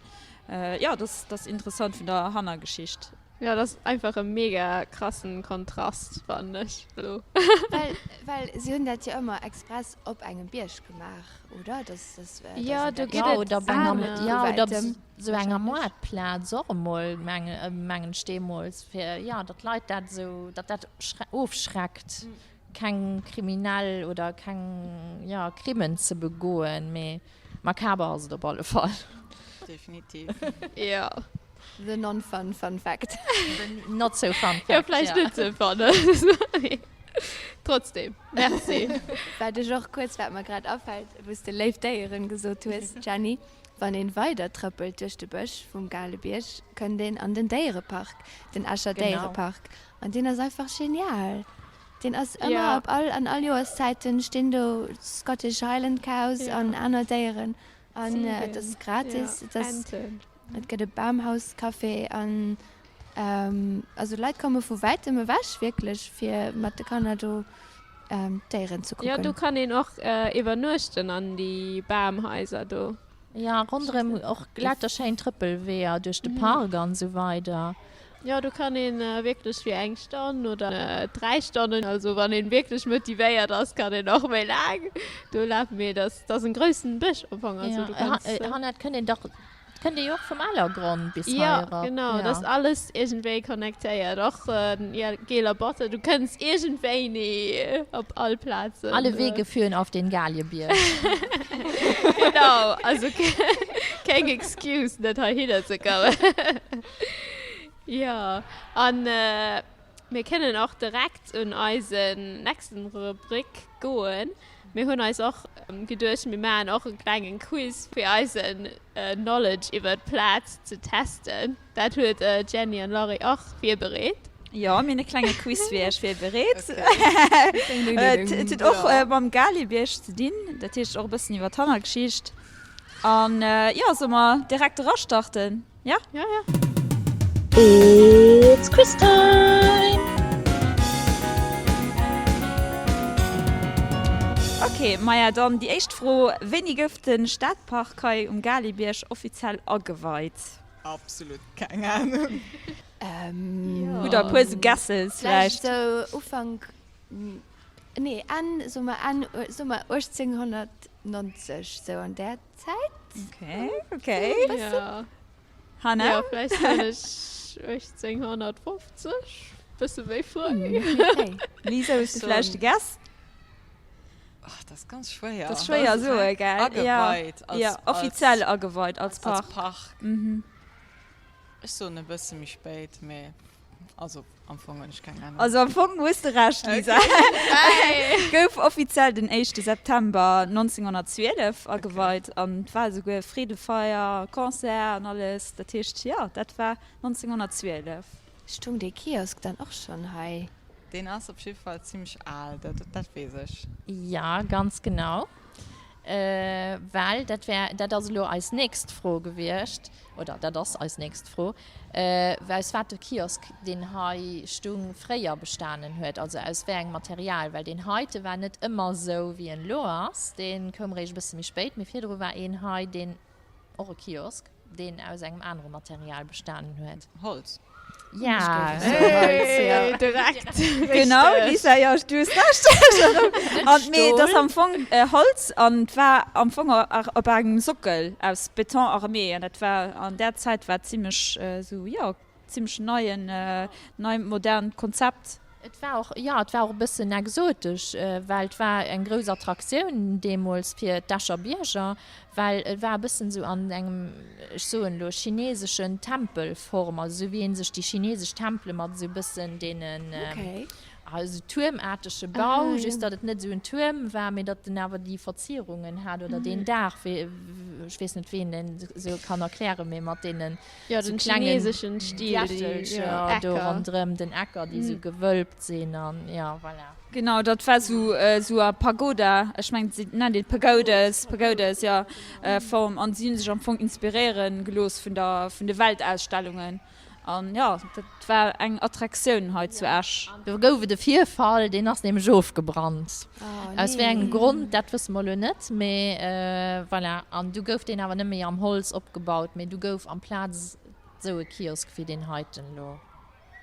Jo, dat ass interessant vun der Hannergeschicht. Jo, dat ass einfach e mega krassen Kontrast, fannen ech elo. Well, well si hunn dat jo ëmmer express op engem Bierg gemaach, oder? Dass, dass, Jo, do gëtt et oder op enger, jo, oder op esou enger Moartplaz och emol, mengen ech deemools, fir, jo, datt d'Leit dat esou, datt dat ofschreckt. Keng kriminell oder keng, jo, Crimen ze begoen, mee makaber ass et op alle Fall. Definitiv. Jo. The non-fun fun fact. The not so fun fact, jo. Vläicht net sou fun, mee trotzdem, merci. Wat ech och kuerz, wat mer grad afält, wou s de léif Déieren gesot hues, Jeanny, wann een weider trëppelt duerch de Bësch vum Galebierg, kënnt een an den Déierepark, den Escher Déierepark. An deen ass einfach genial. Deen ass ëmmer op all, an all Joerszäiten stinn do Scottish Highland Cows an aner Déieren an et ass gratis. Et ass, et gëtt e Bamhauscafé an also Leit komme vu wäitem ewech wierklech fir mat de Kanner do d'Déieren ze kucken. Jo, do kann een och iwwernuechten an déi Bamhaiser do. Jo, ronderëm och lauter schéin Trëppelweeër duerch de Park an esou weider. Jo, do kann een wierklech fir eng Stonn oder 3 Stonnen, also wann een wierklech motivéiert ass, kann een och méi laang do lafen, mee dat ass en groussen Bësch am Fong, also du kanns. Hanna, et kënnt een dach, et kënnt ee jo och vum Ellergronn bis hei erop. Jo, genau, dat ass alles iergendwéi connectéiert, och jo Geeler Botte, du kënns iergendwéini op all Plazen. Alle Wege führen auf den Galiebierg. Genau, also keng Excuse net heihinner ze kommen. Jo, an mir kënnen och direkt un eisen nächsten Rubrik goen. Mir hunn eis och geduecht, mir maachen och e klengen Quiz fir eisen Knowledge iwwer d'Plaz ze testen. Dat huet d'Jenny an Laurie och virbereet. Jo, mir hunn e klenge Quiz fir iech virbereet. Et huet och mam Galibierg ze dinn, dat heescht och e bëssen iwwer d'Hannergeschicht. An jo, solle mer direkt erastarten? Ja? Ja, ja. It's quiz time! Ok, maja dann déi éischt Fro, Wéini gouf de Stadpark hei um Galibierg offiziell ageweit? Absolut keng Ahnung. Hutt der e puer sou Guesses vläicht? Vläicht sou Ufank, nee Enn, soe mer Enn, soe mer 1890, sou an där Zäit. Okay, okay. Ja. Hanna? Ja, vläicht soen ech 1850, bësse méi fréi. Lisa, hues du vläicht e Guess? Ach, dat ass ganz schwéier. Dat ass schwéier soe, gell? Ageweit. Ja, ja, offiziell ageweit als Park. Als Park. Mhm. Ech soen e bësse méi spéit, mee. Also am Fong hunn ech keng Ahnung. Also am Fong hues de Recht, Lisa. Gouf offiziell den éischte September 1912 ageweit an et war esouguer Freedefeier, Concert an alles. Dat heescht, jo, dat war 1912. Stung dee Kiosk dann och schonn hei? Deen ass op jidde Fall zimmlech al, dat weess ech. Jo, ganz genau. Well dat wär, dat ass elo eis nächst Fro gewiescht, oder dat ass eis nächst Fro, aus wat de Kiosk, deen hei stung, fréier bestanen huet, also aus wéi engem Material. Well deen heite war net ëmmer esou, wéi en elo ass, dee koum eréischt e bësse méi spéit. Mee virdru war een hei, deen Och e Kiosk, deen aus engem anere Material bestanen huet. Holz. Ja. Hey, direkt. Genau, Lisa, jo, du hues Recht. An, mee et ass am Fong Holz an et war am Fong op engem Sockel aus Béton armé an dat war an där Zäit war zimlech esou, jo, Zimmlech neien, nei modernt Konzept. Et war och, jo, et war och e bëssen exotesch, well et war eng grouss Attraktioun deemools fir d'Escher Bierger, well et war e bëssen esou an engem, ech soen elo, chineseschen Tempelform, also esou wéi ee sech déi chinesesch Tempele mat esou e bëssen deenen, esou tuermaartege Bau, just datt et net esou en Tuerm war, mee datt en awer déi Verzierungen hat oder deen Daach, wéi, ech weess net, wéi een deen esou kann erklären, mee mat deenen Ja, den chineseschen Stil, déi Ecker do ronderëm den Ecker, déi esou gewölbt sinn an ja, voilà. Genau, dat war sou sou a Pagoda, ech mengen se nennen déi Pagodas, Pagodas, jo, Form an si hunn sech am Fong inspiréieren gelooss vun der vun de Weltausstellungen an jo, dat war eng Attraktioun hei zu Esch. Do gouf et e Virfall, deen ass nämlech ofgebrannt. Aus wéi engem Grond, dat wësse mer elo net, mee voilà. An du gouf deen awer net méi am Holz opgebaut, mee du gouf amplaz esou e Kiosk wéi deen heiten elo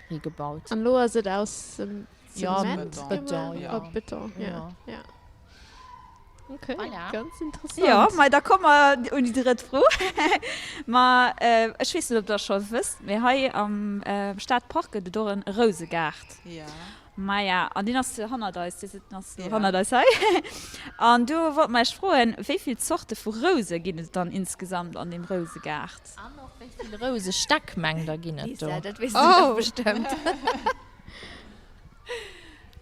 higebaut. An elo ass et aus Zement gemaach? Jo, Beton, jo. Okay, voilà. Ganz interessant. Jo, ma da komme mer un déi drëtt Fro. Ma ech weess net, ob Der scho wësst, mee hei am Stadpark gëtt et och e Rousegaart. Ja. Maja, an deen ass hannert eis, dee sëtzt ass elo hannert eis hei. An do wollte mer Iech froen, wéi vill Zorte vu Rouse ginn et dann insgesamt an deem Rousegaart? An och wéi vill Rousestäck mengt Der ginn et do? Lisa, dat weess du dach bestëmmt.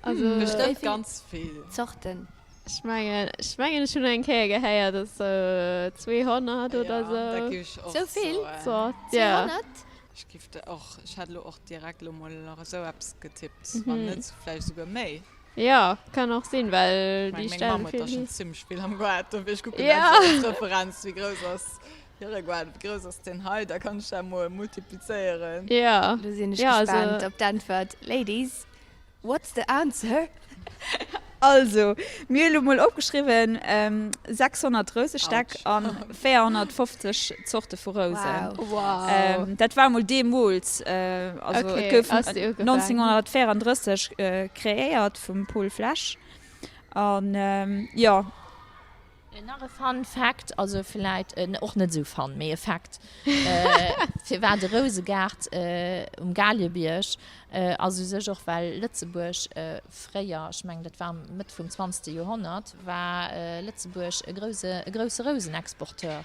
Also, Bestëmmt ganz vill. Zorten. Ech mengen, ech mengen ech hunn eng Kéier gehéiert, dass sou 200 oder sou. Ja, dat géif ech och Sou vill? soen. 200? Ech géif der och, ech hätt elo och direkt elo mol nach esou eppes getippt, wann net vläicht esouguer méi. Jo, kann och sinn, well déi stellen vill. Meng Mamm huet der schonn zimmlech vill am Gaart, dofir ech kucken extra als Referenz, wéi grouss ass hire Gaart, wéi grouss ass deen hei, da kann ech dat mol multiplizéieren. Jo. Lo sinn ech gespaant op d'Äntwert, Ladies. What's the answer? Also, mir hu lo mol opgeschriwwen, 600 Rousestäck a 450 Zorte vu Rousen. Wow. Dat war mol deemools, also et gouf 1934 kreéiert vum Paul Flesch an jo. Nach e Fun Fact, also vläit och net esou fun, mee e Fact, Firwat e Rousegaart um Galiebierg? Ass u sech och well Lëtzebuerg fréier, ech mengen dat war Mëtt vum zwanzegste Joerhonnert, war Lëtzebuerg e grouse, e grousse Rousenexporteur.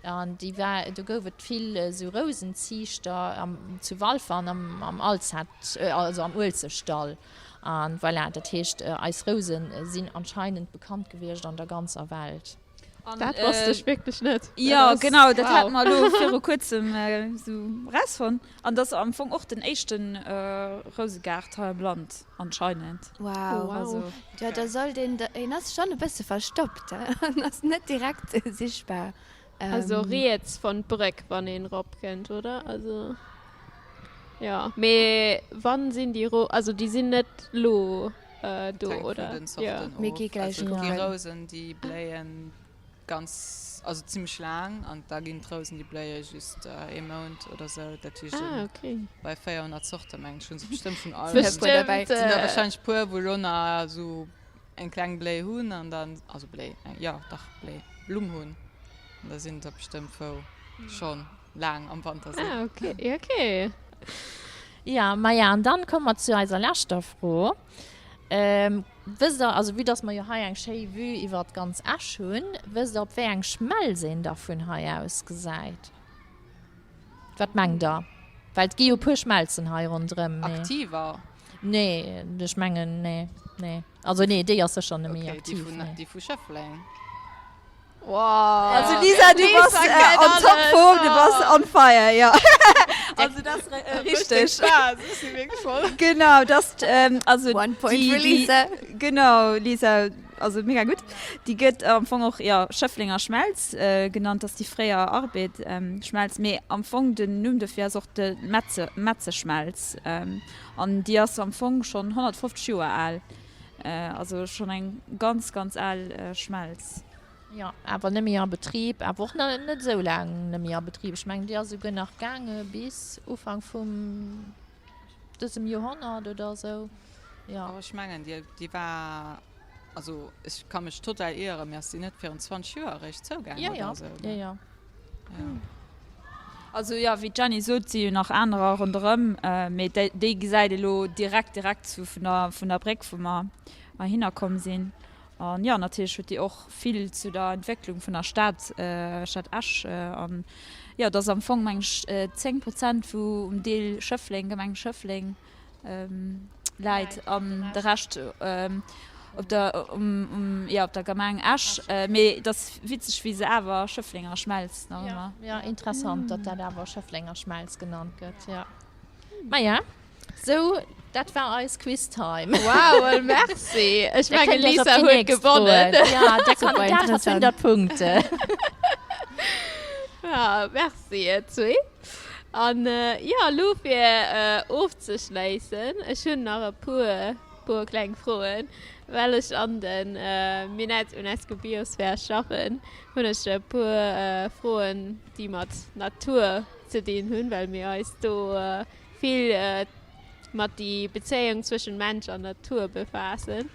An déi war, do gouf et vill esou Rousenziichter am, zu Walfer an am, am Alzette, also am Uelzechtdall. An voilà, dat heescht, eis Rousen sinn anscheinend bekannt gewiescht an der ganzer Welt. Dat wosst ech wierklech net. Jo, genau, dat hate mer elo viru kuerzem esou erausfonnt. An dat ass am Fong och den éischte Rousegaart hei am Land anscheinend. Wow. Also. Jo, da sollt een, en ass schonn e bësse verstoppt, en ass net direkt sichtbar. Also riets von d'Bréck wann een rop kennt, oder? Also jo, mee wann sinn déi ro, also déi sinn net lo do, oder? Jo. Mir gi gläich kucken. Also et gi Rousen déi bléien ganz, also zimmlech laang an da ginn d'Rousen déi bléie just ee Mount oder sou. Dat heescht ah, okay. bei 400 Zorte mengen ech hu se bestëmmt vun allem. Bestemmt. Sinn der wahrscheinlech puer wou lo nach sou eng kleng Bléi hunn an dann, also Bléi, eng, jo dach Bléi, Blumm hunn an da sinn der bestëmmt wou schonn laang am Wanter sinn. Ah ok, jo ok. Jo, maja, an dann komme mer zu eiser leschter Fro. Wësst der, also vue dass mer jo hei eng schéi Vue iwwert ganz Esch hunn, wësst der op wéi eng Schmelz een da vun hei aus gesäit? Wat mengt der? Well et gi jo e puer Schmelzen hei ronderëm, mee. Aktiver? Nee, ech mengen, nee, nee. Also nee, déi ass sécher net méi aktiv. Okay, déi vun, déi vu Schëffleng. Wow. Also Lisa, du bass on top form, du bass on fire, jo. Also dat ass richteg. Genau, dat ass, also One point for Lisa. Genau, Lisa, also mega gutt. Déi gëtt am Fong och, jo, Schëfflenger Schmelz genannt, dat ass déi fréier Arbed Schmelz, mee am Fong den Numm dofir ass och de Metze, Metzeschmelz. An déi ass am Fong schonn 150 Joer al. Also schonn eng ganz, ganz al Schmelz. Jo, awer net méi a Betrib, awer och net esou laang net méi a Betrib. Ech mengen, déi ass esouguer nach gaange bis Ufank vum dësem Joerhonnert oder esou. Jo. Awer ech mengen, déi, déi war, also ech ka mech total ieren, mee ass déi net virun 20 Joer eréischt zougaangen oder esou? Jo, jo, jo, jo. Also jo, wéi d'Jenny sot, si jo nach anerer ronderëm, mee déi gesäit ee lo direkt, direkt sou vun der, vun der Bréck, wou mer heihinner komm sinn. An jo, natierlech huet déi och vill zu der Entwécklung vun der Stad, Stad Esch an jo, et ass am Fong, meng ech, 10 Prozent wou um Deel Schëffleng, Gemeng Schëffleng, läit an de Rescht op der um jo op der Gemeng Esch. Mee et ass witzeg wéi se awer Schëfflenger Schmelz nach ëmmer. Jo, interessant datt dat awer Schëfflenger Schmelz genannt gëtt, jo. Maja, sou dat war eis Quiz Time. Wow, well merci. Ech mengen Lisa huet gewonnen. Ja, der Kandidat hat 100 Punkte. Ja, merci ihr zwee. An jo, elo fir ofzeschléissen, ech hunn nach e puer, puer kleng Froen. Well ech an de Minett UNESCO Biosphere schaffen, hunn ech e puer Froen, déi mat Natur ze dinn hunn, well mir eis do vill mat déi Bezéiung zwëschen Mensch an Natur befaassen.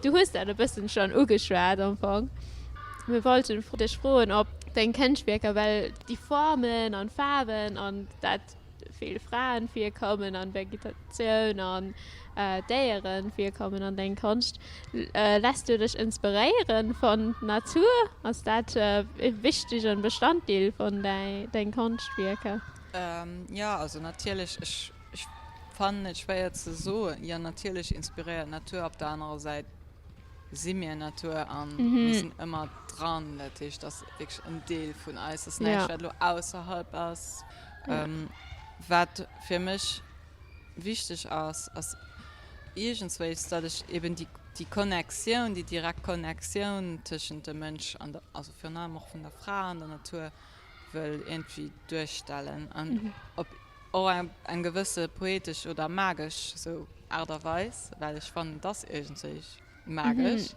Du hues dat e bëssen schon ugeschwat am Fong. Mir wollten dech froen op deng Kënschtwierker, well déi Formen an Faarwen an dat vill Fraen virkommen an Vegetatioun an Déieren virkommen an deng Konscht, läss du dech inspiréieren von Natur? Ass dat e wichtegen Bestanddeel von deng Konschtwierker? Jo, also natierlech, ech fannen et schwéier ze soen. Jo, natierlech inspiréiert d'Natur, op der anerer Säit si mir Natur a mir sinn ëmmer dran. Dat heescht, dat ass wierklech en Deel vun eis, dat ass näischt, wat elo ausserhalb ass. Wat fir mech wichteg ass, ass iergendswéis, datt ech eben déi Connectioun, déi direkt Connectioun tëschent dem Mënsch an der, also virun allem och vun der Fra an der Natur, wëll iergendwéi duerstellen an op och eng eng gewësse poetesch oder magesch sou Aart a Weis, well ech fannen et ass iergendwéi magesch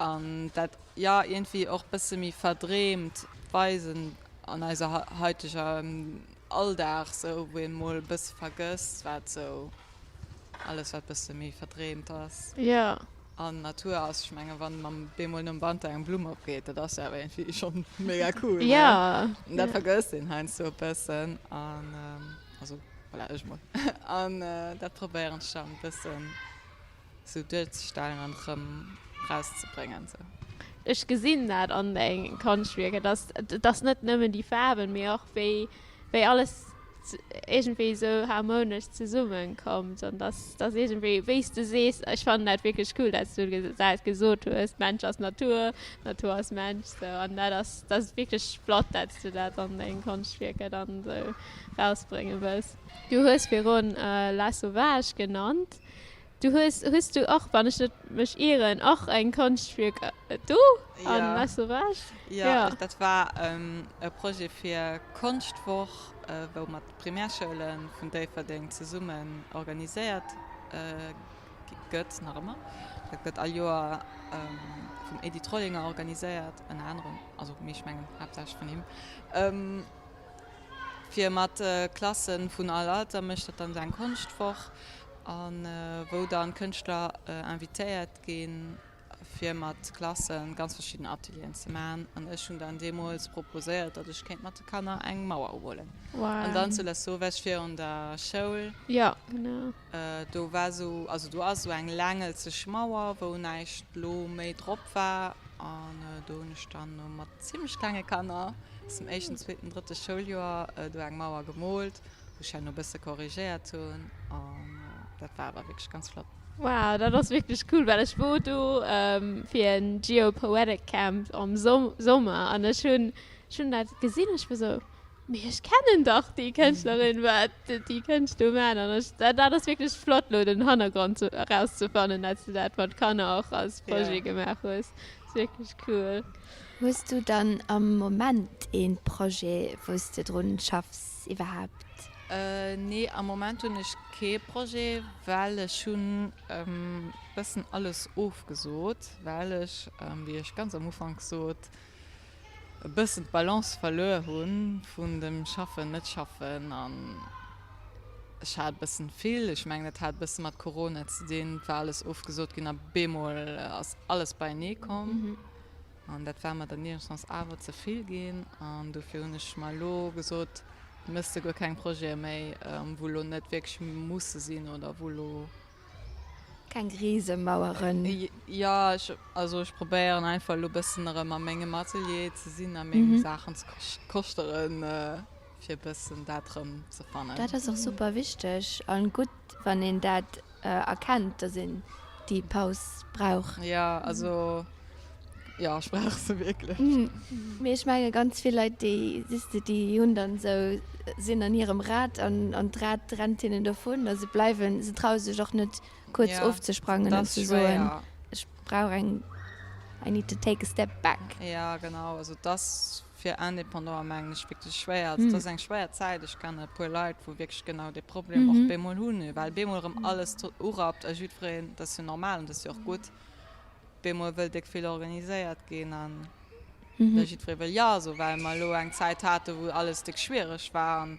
an dat jo iergendwéi och bësse méi verdreemt weisen an eiser haiteger Alldag sou, wou een mol e bësse vergësst wat sou alles wat bësse méi verdreemt ass. An Natur ass, ech mengen, wann mam bemol nom Wanter eng Blumm opgeet, dat ass jo awer iergendwéi schonn mega cool, ne? Ja. An dat vergësst een heiansdo e bëssen an, also voilà, ech mol. An dat probéieren ech dann e bëssen esou duerzestellen an erëm rauszebréngen esou. Ech gesinn dat an deng Konschtwierker, dass et ass net nëmmen déi Faarwen, mee och wéi wéi alles iergendwéi esou harmonesch zesummenkommt an dass dass iergendwéi, wéi s de sees, ech fannen dat wierklech cool, dat s du dat gesot hues, Mensch ass Natur, Natur ass Mensch, sou an dat ass dat ass wierklech flott, dat s du dat an dengem Konschtwierker dann esou rausbrénge wëlls. Du hues virun La Sauvage genannt. Du hues, hues du och, wann ech net mech ieren, och eng Konschtwierk do an La Sauvage? Jo, ja. Dat war e Projet fir Konschtwoch, wou mat Primärschoule vun Déifferdeng zesummen organiséiert gëtt, nach ëmmer. Dat gëtt all Joer vum Edith Rollinger organiséiert, ënner anerem, also mee ech mengen haaptsächlech vun him. Fir mat Klassen vun all Alter mécht dat dann esou eng Konschtwoch an wou dann Kënschtler invitéiert ginn fir mat Klassen ganz verschidden Atelieren ze man. An ech hunn dann deemools proposéiert, datt ech kéint mat de Kanner eng Mauer umolen. An dann zu Lasauvage virun der Schoul. Jo, genau. Do war sou, also do ass sou eng längelzeg Mauer, wou näischt lo méi drop war. An do hunn ech dann mat zimmlech klenge Kanner aus dem éischten, zweeten, drëtte Schouljoer do eng Mauer gemoolt. Wou ech herno bësse korrigéiert hunn an dat war awer wierklech ganz flott. Wow, dat ass wierklech cool, well ech wor do fir en Geopoetic Camp am Sommer an ech hunn ech hunn dat gesinn, ech war sou, mee ech kennen dach déi Kënschtlerin, wat déi Kënscht do maan an ech dat ass wierklech flott lo den Hannergrond erauszefannen, dat s de dat mat Kanner och als Projet gemaach hues, ass wierklech cool. Hues du dann am Moment een Projet wous de drun schaffs iwwerhaapt? Nee, am Moment hunn ech kee Projet, well ech hunn bëssen alles ofgesot, well ech, wéi ech ganz am Ufank sot, e bëssen d'Balance verluer hunn vun dem Schaffen, net schaffen an ech hat e bëssen vill. Ech mengen dat hat e bësse mat Corona ze dinn, et war alles ofgesot ginn a bemol ass alles beienee komm. An dat war mer dann iergendwanns awer ze vill ginn. An dofir hunn ech mer elo gesot, méchs de guer keng Projete méi, wou elo net wierklech musse sinn oder wou elo. Keng Risemaueren. Jo, ech, also ech probéieren einfach elo e bëssen erëm a mengem Atelier ze sinn a meng Saachen ze koschteren, fir e bëssen dat erëm ze fannen. Dat ass och super wichteg a gutt, wann een dat erkennt, dass een déi Paus brauch. Jo, also jo, ech brauch se wierklech. Mee ech menge ganz vill Leit, déi, siehs de, déi hunn dann esou, sinn an hirem Rad an an d'Rad rennt hinnen dovun a se bleiwen, se traue sech och net kuerz ofzesprangen an ze soen, ech brauch eng, I need to take a step back. Jo, genau, also et ass fir Indépendanten mengen ech wierklech schwéier. Also et ass eng schwéier Zäit. Ech kennen e puer Leit, wou wierklech genau dee Problem och bemol hunn, well bemol erëm alles urappt a jiddwereen, dat ass jo normal an dat ass jo och gutt, bemol wëll déck vill organiséiert ginn an da jiddweree wëll Jo soen, well mer elo eng Zäit haten, wou alles déck schwiereg war an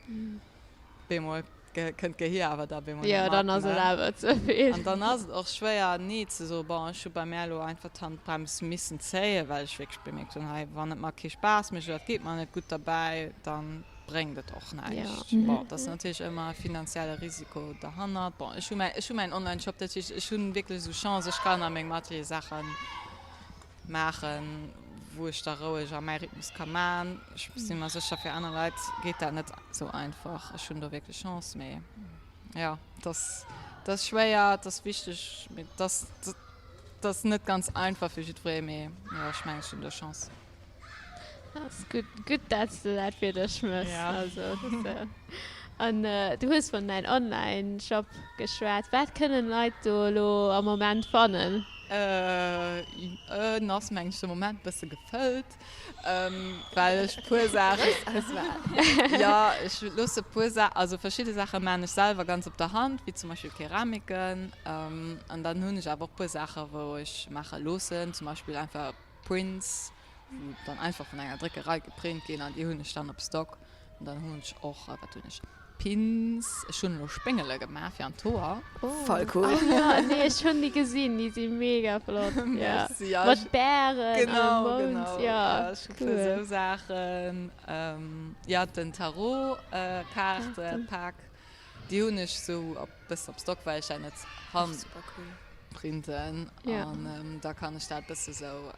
bemol kënnt d'Gehir awer da bemol net mat. Jo, dann ass et awer ze vill. An dann ass et och schwéier Nee ze soen. Bon, ech hu bei mär elo einfach d'Handbrems missen zéien, well ech wierklech bemierkt hunn, hei, wann et mer kee Spaass mécht oder et geet mer net gutt derbäi, da bréngt et och näischt. Bon, et ass natierlech ëmmer e finanzielle Risiko derhannert. Bon, ech hu mäi, ech hu mäin Online-Shop, dat heescht, ech hu wierklech esou Chance, ech kann a mengem Atelier Saache maachen, wou ech da roueg a mäi Rhythmus ka man. Ech si mer sécher, fir aner Leit geet dat net esou einfach. Ech hunn do wierklech Chance, mee jo, et ass, et ass schwéier, et ass wichteg, mee et ass, et ass net ganz einfach fir jiddweree, mee jo, ech mengen, ech hunn do Chance. Ass gutt, gutt dat s de dat fir dech mëss. Ja. Also, dat, an du hues vun däin Online-Shop geschwat. Wat kënnen Leit do elo am Moment fannen? En ass mengen ech de Moment bësse gefëllt, well ech puer Saachen. Grouss Auswahl. Jo, ech loosse puer Sa-, also verschidde Saache maan ech selwer ganz op der Hand, wéi zum Beispill Keramiken. An dann hunn ech awer och puer Saache wou ech maache loossen, zum Beispill einfach Prints, wou dann einfach vun enger Dréckerei geprint ginn an déi hunn ech dann op Stock. An dann hunn ech och, wat hunn ech, Pins, ech hunn elo Spéngele gemaach fir an d'Hoer. Voll cool. Oh jo, nee ech hunn déi gesinn, déi si mega flott. Merci, ja. Mat Bären an dem Mound, jo. Genau, ja, ech hu puer esou Saachen. Jo, den Tarot-Kaarte-Pak, déi hunn ech sou op. Bëssen op Stock well ech dat net kann printen an da kann ech dat bësse sou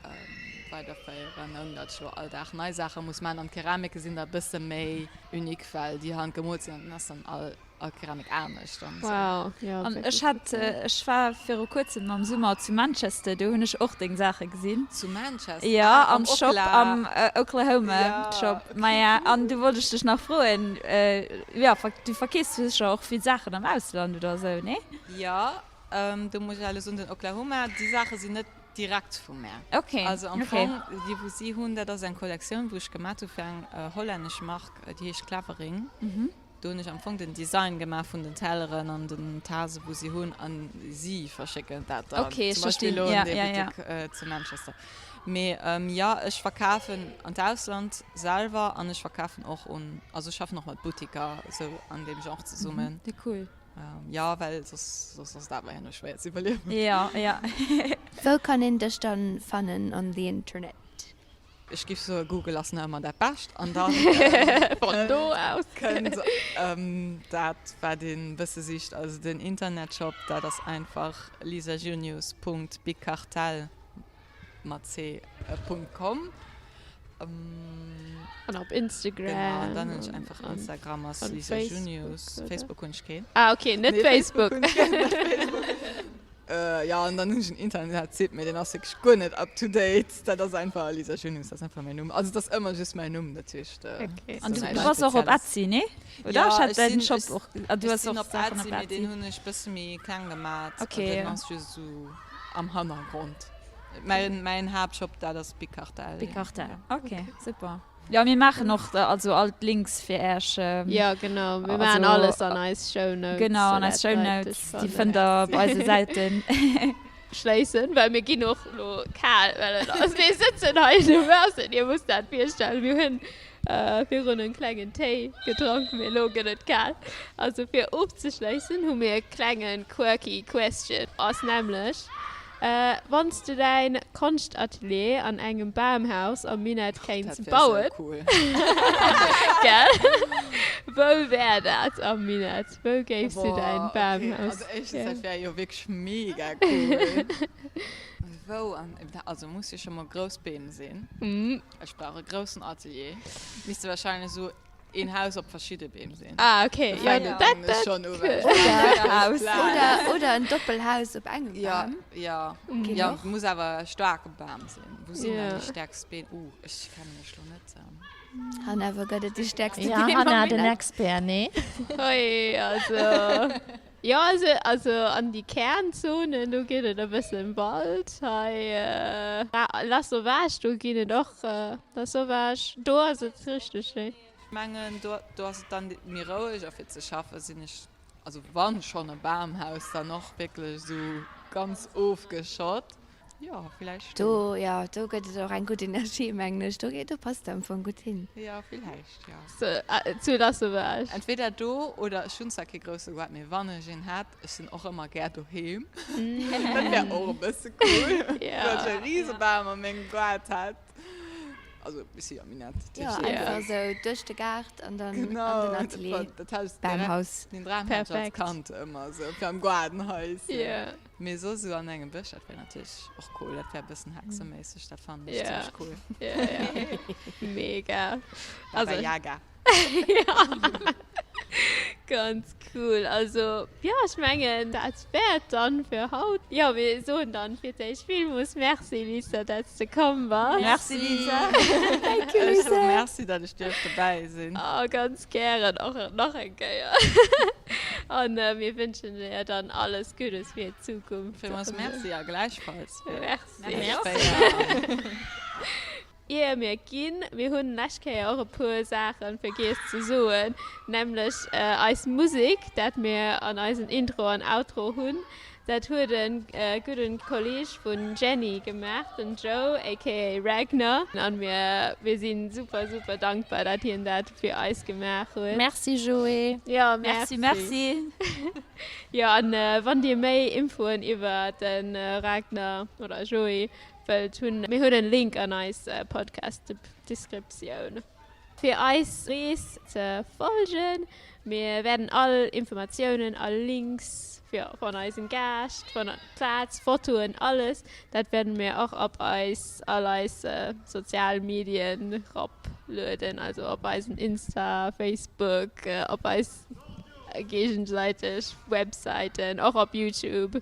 weiderféieren ouni dat ech lo all Dag nei Saache muss maachen. An d'Keramike sinn da bësse méi unique well déi handgemoolt sinn an dann ass dann all all Keramik anescht an sou. Wow, jo An ech hat ech war viru kuerzem am Summer zu Manchester, do hunn ech och deng Saache gesinn. Zu Manchester? Jo, am Shop, am Oklahoma Shop. Maja, an du wollt ech dech nach froen, jo, du verkeefs sécher och vill Saachen am Ausland oder esou, nee? Jo, do muss ech elo soen, den Oklahoma, déi Saache sinn net direkt vu mär. Okay. Also am Fong, déi wou si hunn, dat ass eng Kollektioun, wou ech gemat hu fir eng hollännesch Mark, déi heescht Clevering. Do hunn ech am Fong den Design gemaach vun den Telleren an den Tase wou si hunn an si verschécken dat dann zum Beispill elo an dee Buttek zu Manchester. Mee jo, ech verkafen an d'Ausland selwer an ech verkafen och un, also ech schaffen och mat Buttiker esou an deem Genre zesummen. Cool. Jo, well soss soss ass et awer herno schwéier ze iwwerliewen. Jo, jo. Wou kann een dech dann fannen on the internet? Ech giff soe Google ass nach ëmmer dat Bescht an dann Von do aus kënnt dat wat een bësse sicht, also den Internetshop, dat ass einfach lisajunius.bigcartel mat c punkt com. An op Instagram. Genau, an dann hunn ech einfach Instagram ass Lisa Junius. Facebook hunn ech keen. Ah okay, net Facebook. Nee, Facebook hunn ech keen, net Facebook. Jo, an dann hunn ech en Internetsite, mee deen ass wierklech guer net up to date. Dat ass einfach Lisa Junius, dat ass einfach mäin Numm. Also et ass ëmmer just mäin Numm, dat heescht. Okay. An du bass och op Etsy, nee? Oder? Ech hat däin Shop och. Jo, ech sinn op Etsy, mee deen hunn ech bësse méi kleng gemat. Okay. Deen ass just esou am Hannergrond. Mäin Haaptshop, dat ass Big Cartel. Big Cartel, ok, super. Jo, mir maachen och also all d'Links fir Äech. Jo, genau, mir maachen alles an eis Shownotes. Genau, an eis Shownotes, déi fënnt der op eise Säiten. Schléissen, well mir ginn och elo kal, well et ass, mir sëtzen hei dobaussen, Dir musst dat virstellen, mir hunn virun en klengen Téi gedronk, mee elo gëtt et kal. Also fir ofzeschléissen hu mir e klengen quirky question, ass nämlech, Wann s du däin Konschtatelier an engem Bamhaus am Minett kéints bauen, gell, wou wär dat am Minett? Wou géifs du däin Bamhaus? Also éischtens, dat wär jo wierklech mega cool. Wou an, also muss jo scho mol grouss Beem sinn. Ech brauch e groussen Atelier. Misste wahrscheinlech esou een Haus op verschidde Beem sinn. Ah, okay. Ja, dat, dat, dat schon u, well Oder, oder, oder en Doppelhaus op engem Bam. Ja, ja. Ja, muss awer e staarke Bam sinn. Wou sinn dann déi stäerkst Beem? Uh, ech kenne mech lo net. Hanna, wou gëtt et déi stäerkste Beem am Minett? Ja, Hanna, den Expert, nee? Oi, also. Jo, also, also an déi Kernzonen, do ginn et e bëssen Wald. Hei, Lasauvage, do ginn et och, Lasauvage, do ass et richteg schéin. Ech mengen, do, do ass et dann méi roueg a fir ze schaffe sinn ech, also wann schonn e Bamhaus, dann och wierklech esou ganz ofgeschott. Jo, villäicht do. Do, jo, do gëtt et och eng gutt Energie, mengen ech. Do, do passt am Fong gutt hin. Jo, villäicht, jo. Zu Lasauvage. Entweder do oder ech hunn zwar kee grousse Goart, mee wann ech een hätt, ech sinn och ëmmer gär doheem. Dat wär och e bësse cool, wann ech e Risebam a mengem Goart hätt. Also, ech si jo Minett, dat heescht. Jo, einfach esou duerch de Gaart an dann an den Atelier. Genau, dat hat ech direkt, deen Dram hat ech als Kand ëmmer esou, fir am Gaardenhaischen. Mee soss esou an engem Bësch, dat wär natierlech och cool. Dat wär e bëssen hexeméisseg, dat fannen ech zimmlech cool. Ja, ja. Mega. Baba Yaga. Ja. Ganz cool. Also, jo, ech mengen, dat wär et dann fir haut. Jo, mir soen dann fir d'éischt villmools Merci, Lisa, dat s de komm bass. Merci, Lisa. Thank you, Ech Lisa. soe Merci, dat ech duerft dobäi sinn. Oh, ganz gären och nach eng Kéier. An mir wënschen dir dann alles Guddes fir d'Zukunft. Villmools Merci a gläichfalls fir Merci. Ier mir ginn, mir hunn lescht Kéier och e puer Saache vergiess ze soen, nämlech eis Musek, dat mir an eisen Intro an Outro hunn. Dat huet e gudden Kolleg vun Jenny gemaach, den Joe aka Ragnar, an mir mir sinn super super dankbar dat hien dat fir eis gemaach huet. Merci Joé. Jo merci. Merci Jo an wann dir méi Infoen iwwer den Ragnar oder Joé wëllt hunn, mir hunn en Link an eis Podcast Descriptioun. Fir eis Rees ze folgen. Mir wäerten all Informatiounen a Links fir von eisen Gäscht, von der Plaz, Fotoen, alles, dat wäerten mir och op eis all eis sozial Medien rop lueden, also op eisen Insta, Facebook, op eis géigensäiteg Websäiten, och op Youtube,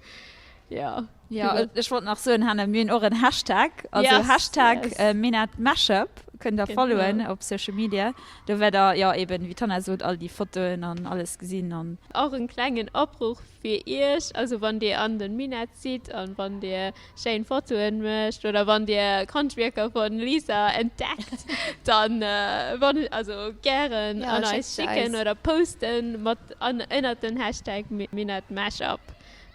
jo. Jo, ech wollt nach soen, Hannah, mir hunn och en Hashtag, also yes, Hashtag yes. Minett Mashup kënnt der followen op Social Media. Do wäert der, jo eben, wéi d'Hannah sot, all déi Fotoen an alles gesinn an. Och en klengen Opruff fir iech, also wann dir an den Minett sidd an wann dir schéin Fotoen mécht oder wann dir Konschtwierker vun Lisa entdeckt, dann wann, also gären an eis schicken oder posten mat an ënnert den Hashtag Minett Mashup.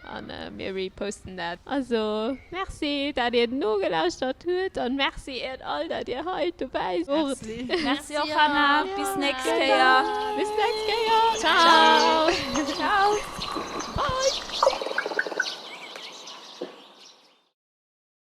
An mir reposten dat. Also Merci dat dir nogelauschtert huet an Merci iert all dat dir hei dobäi wort. Merci och Hannah, bis nächst Kéier. Bis nächst Kéier. Ciao. Ciao. Bye.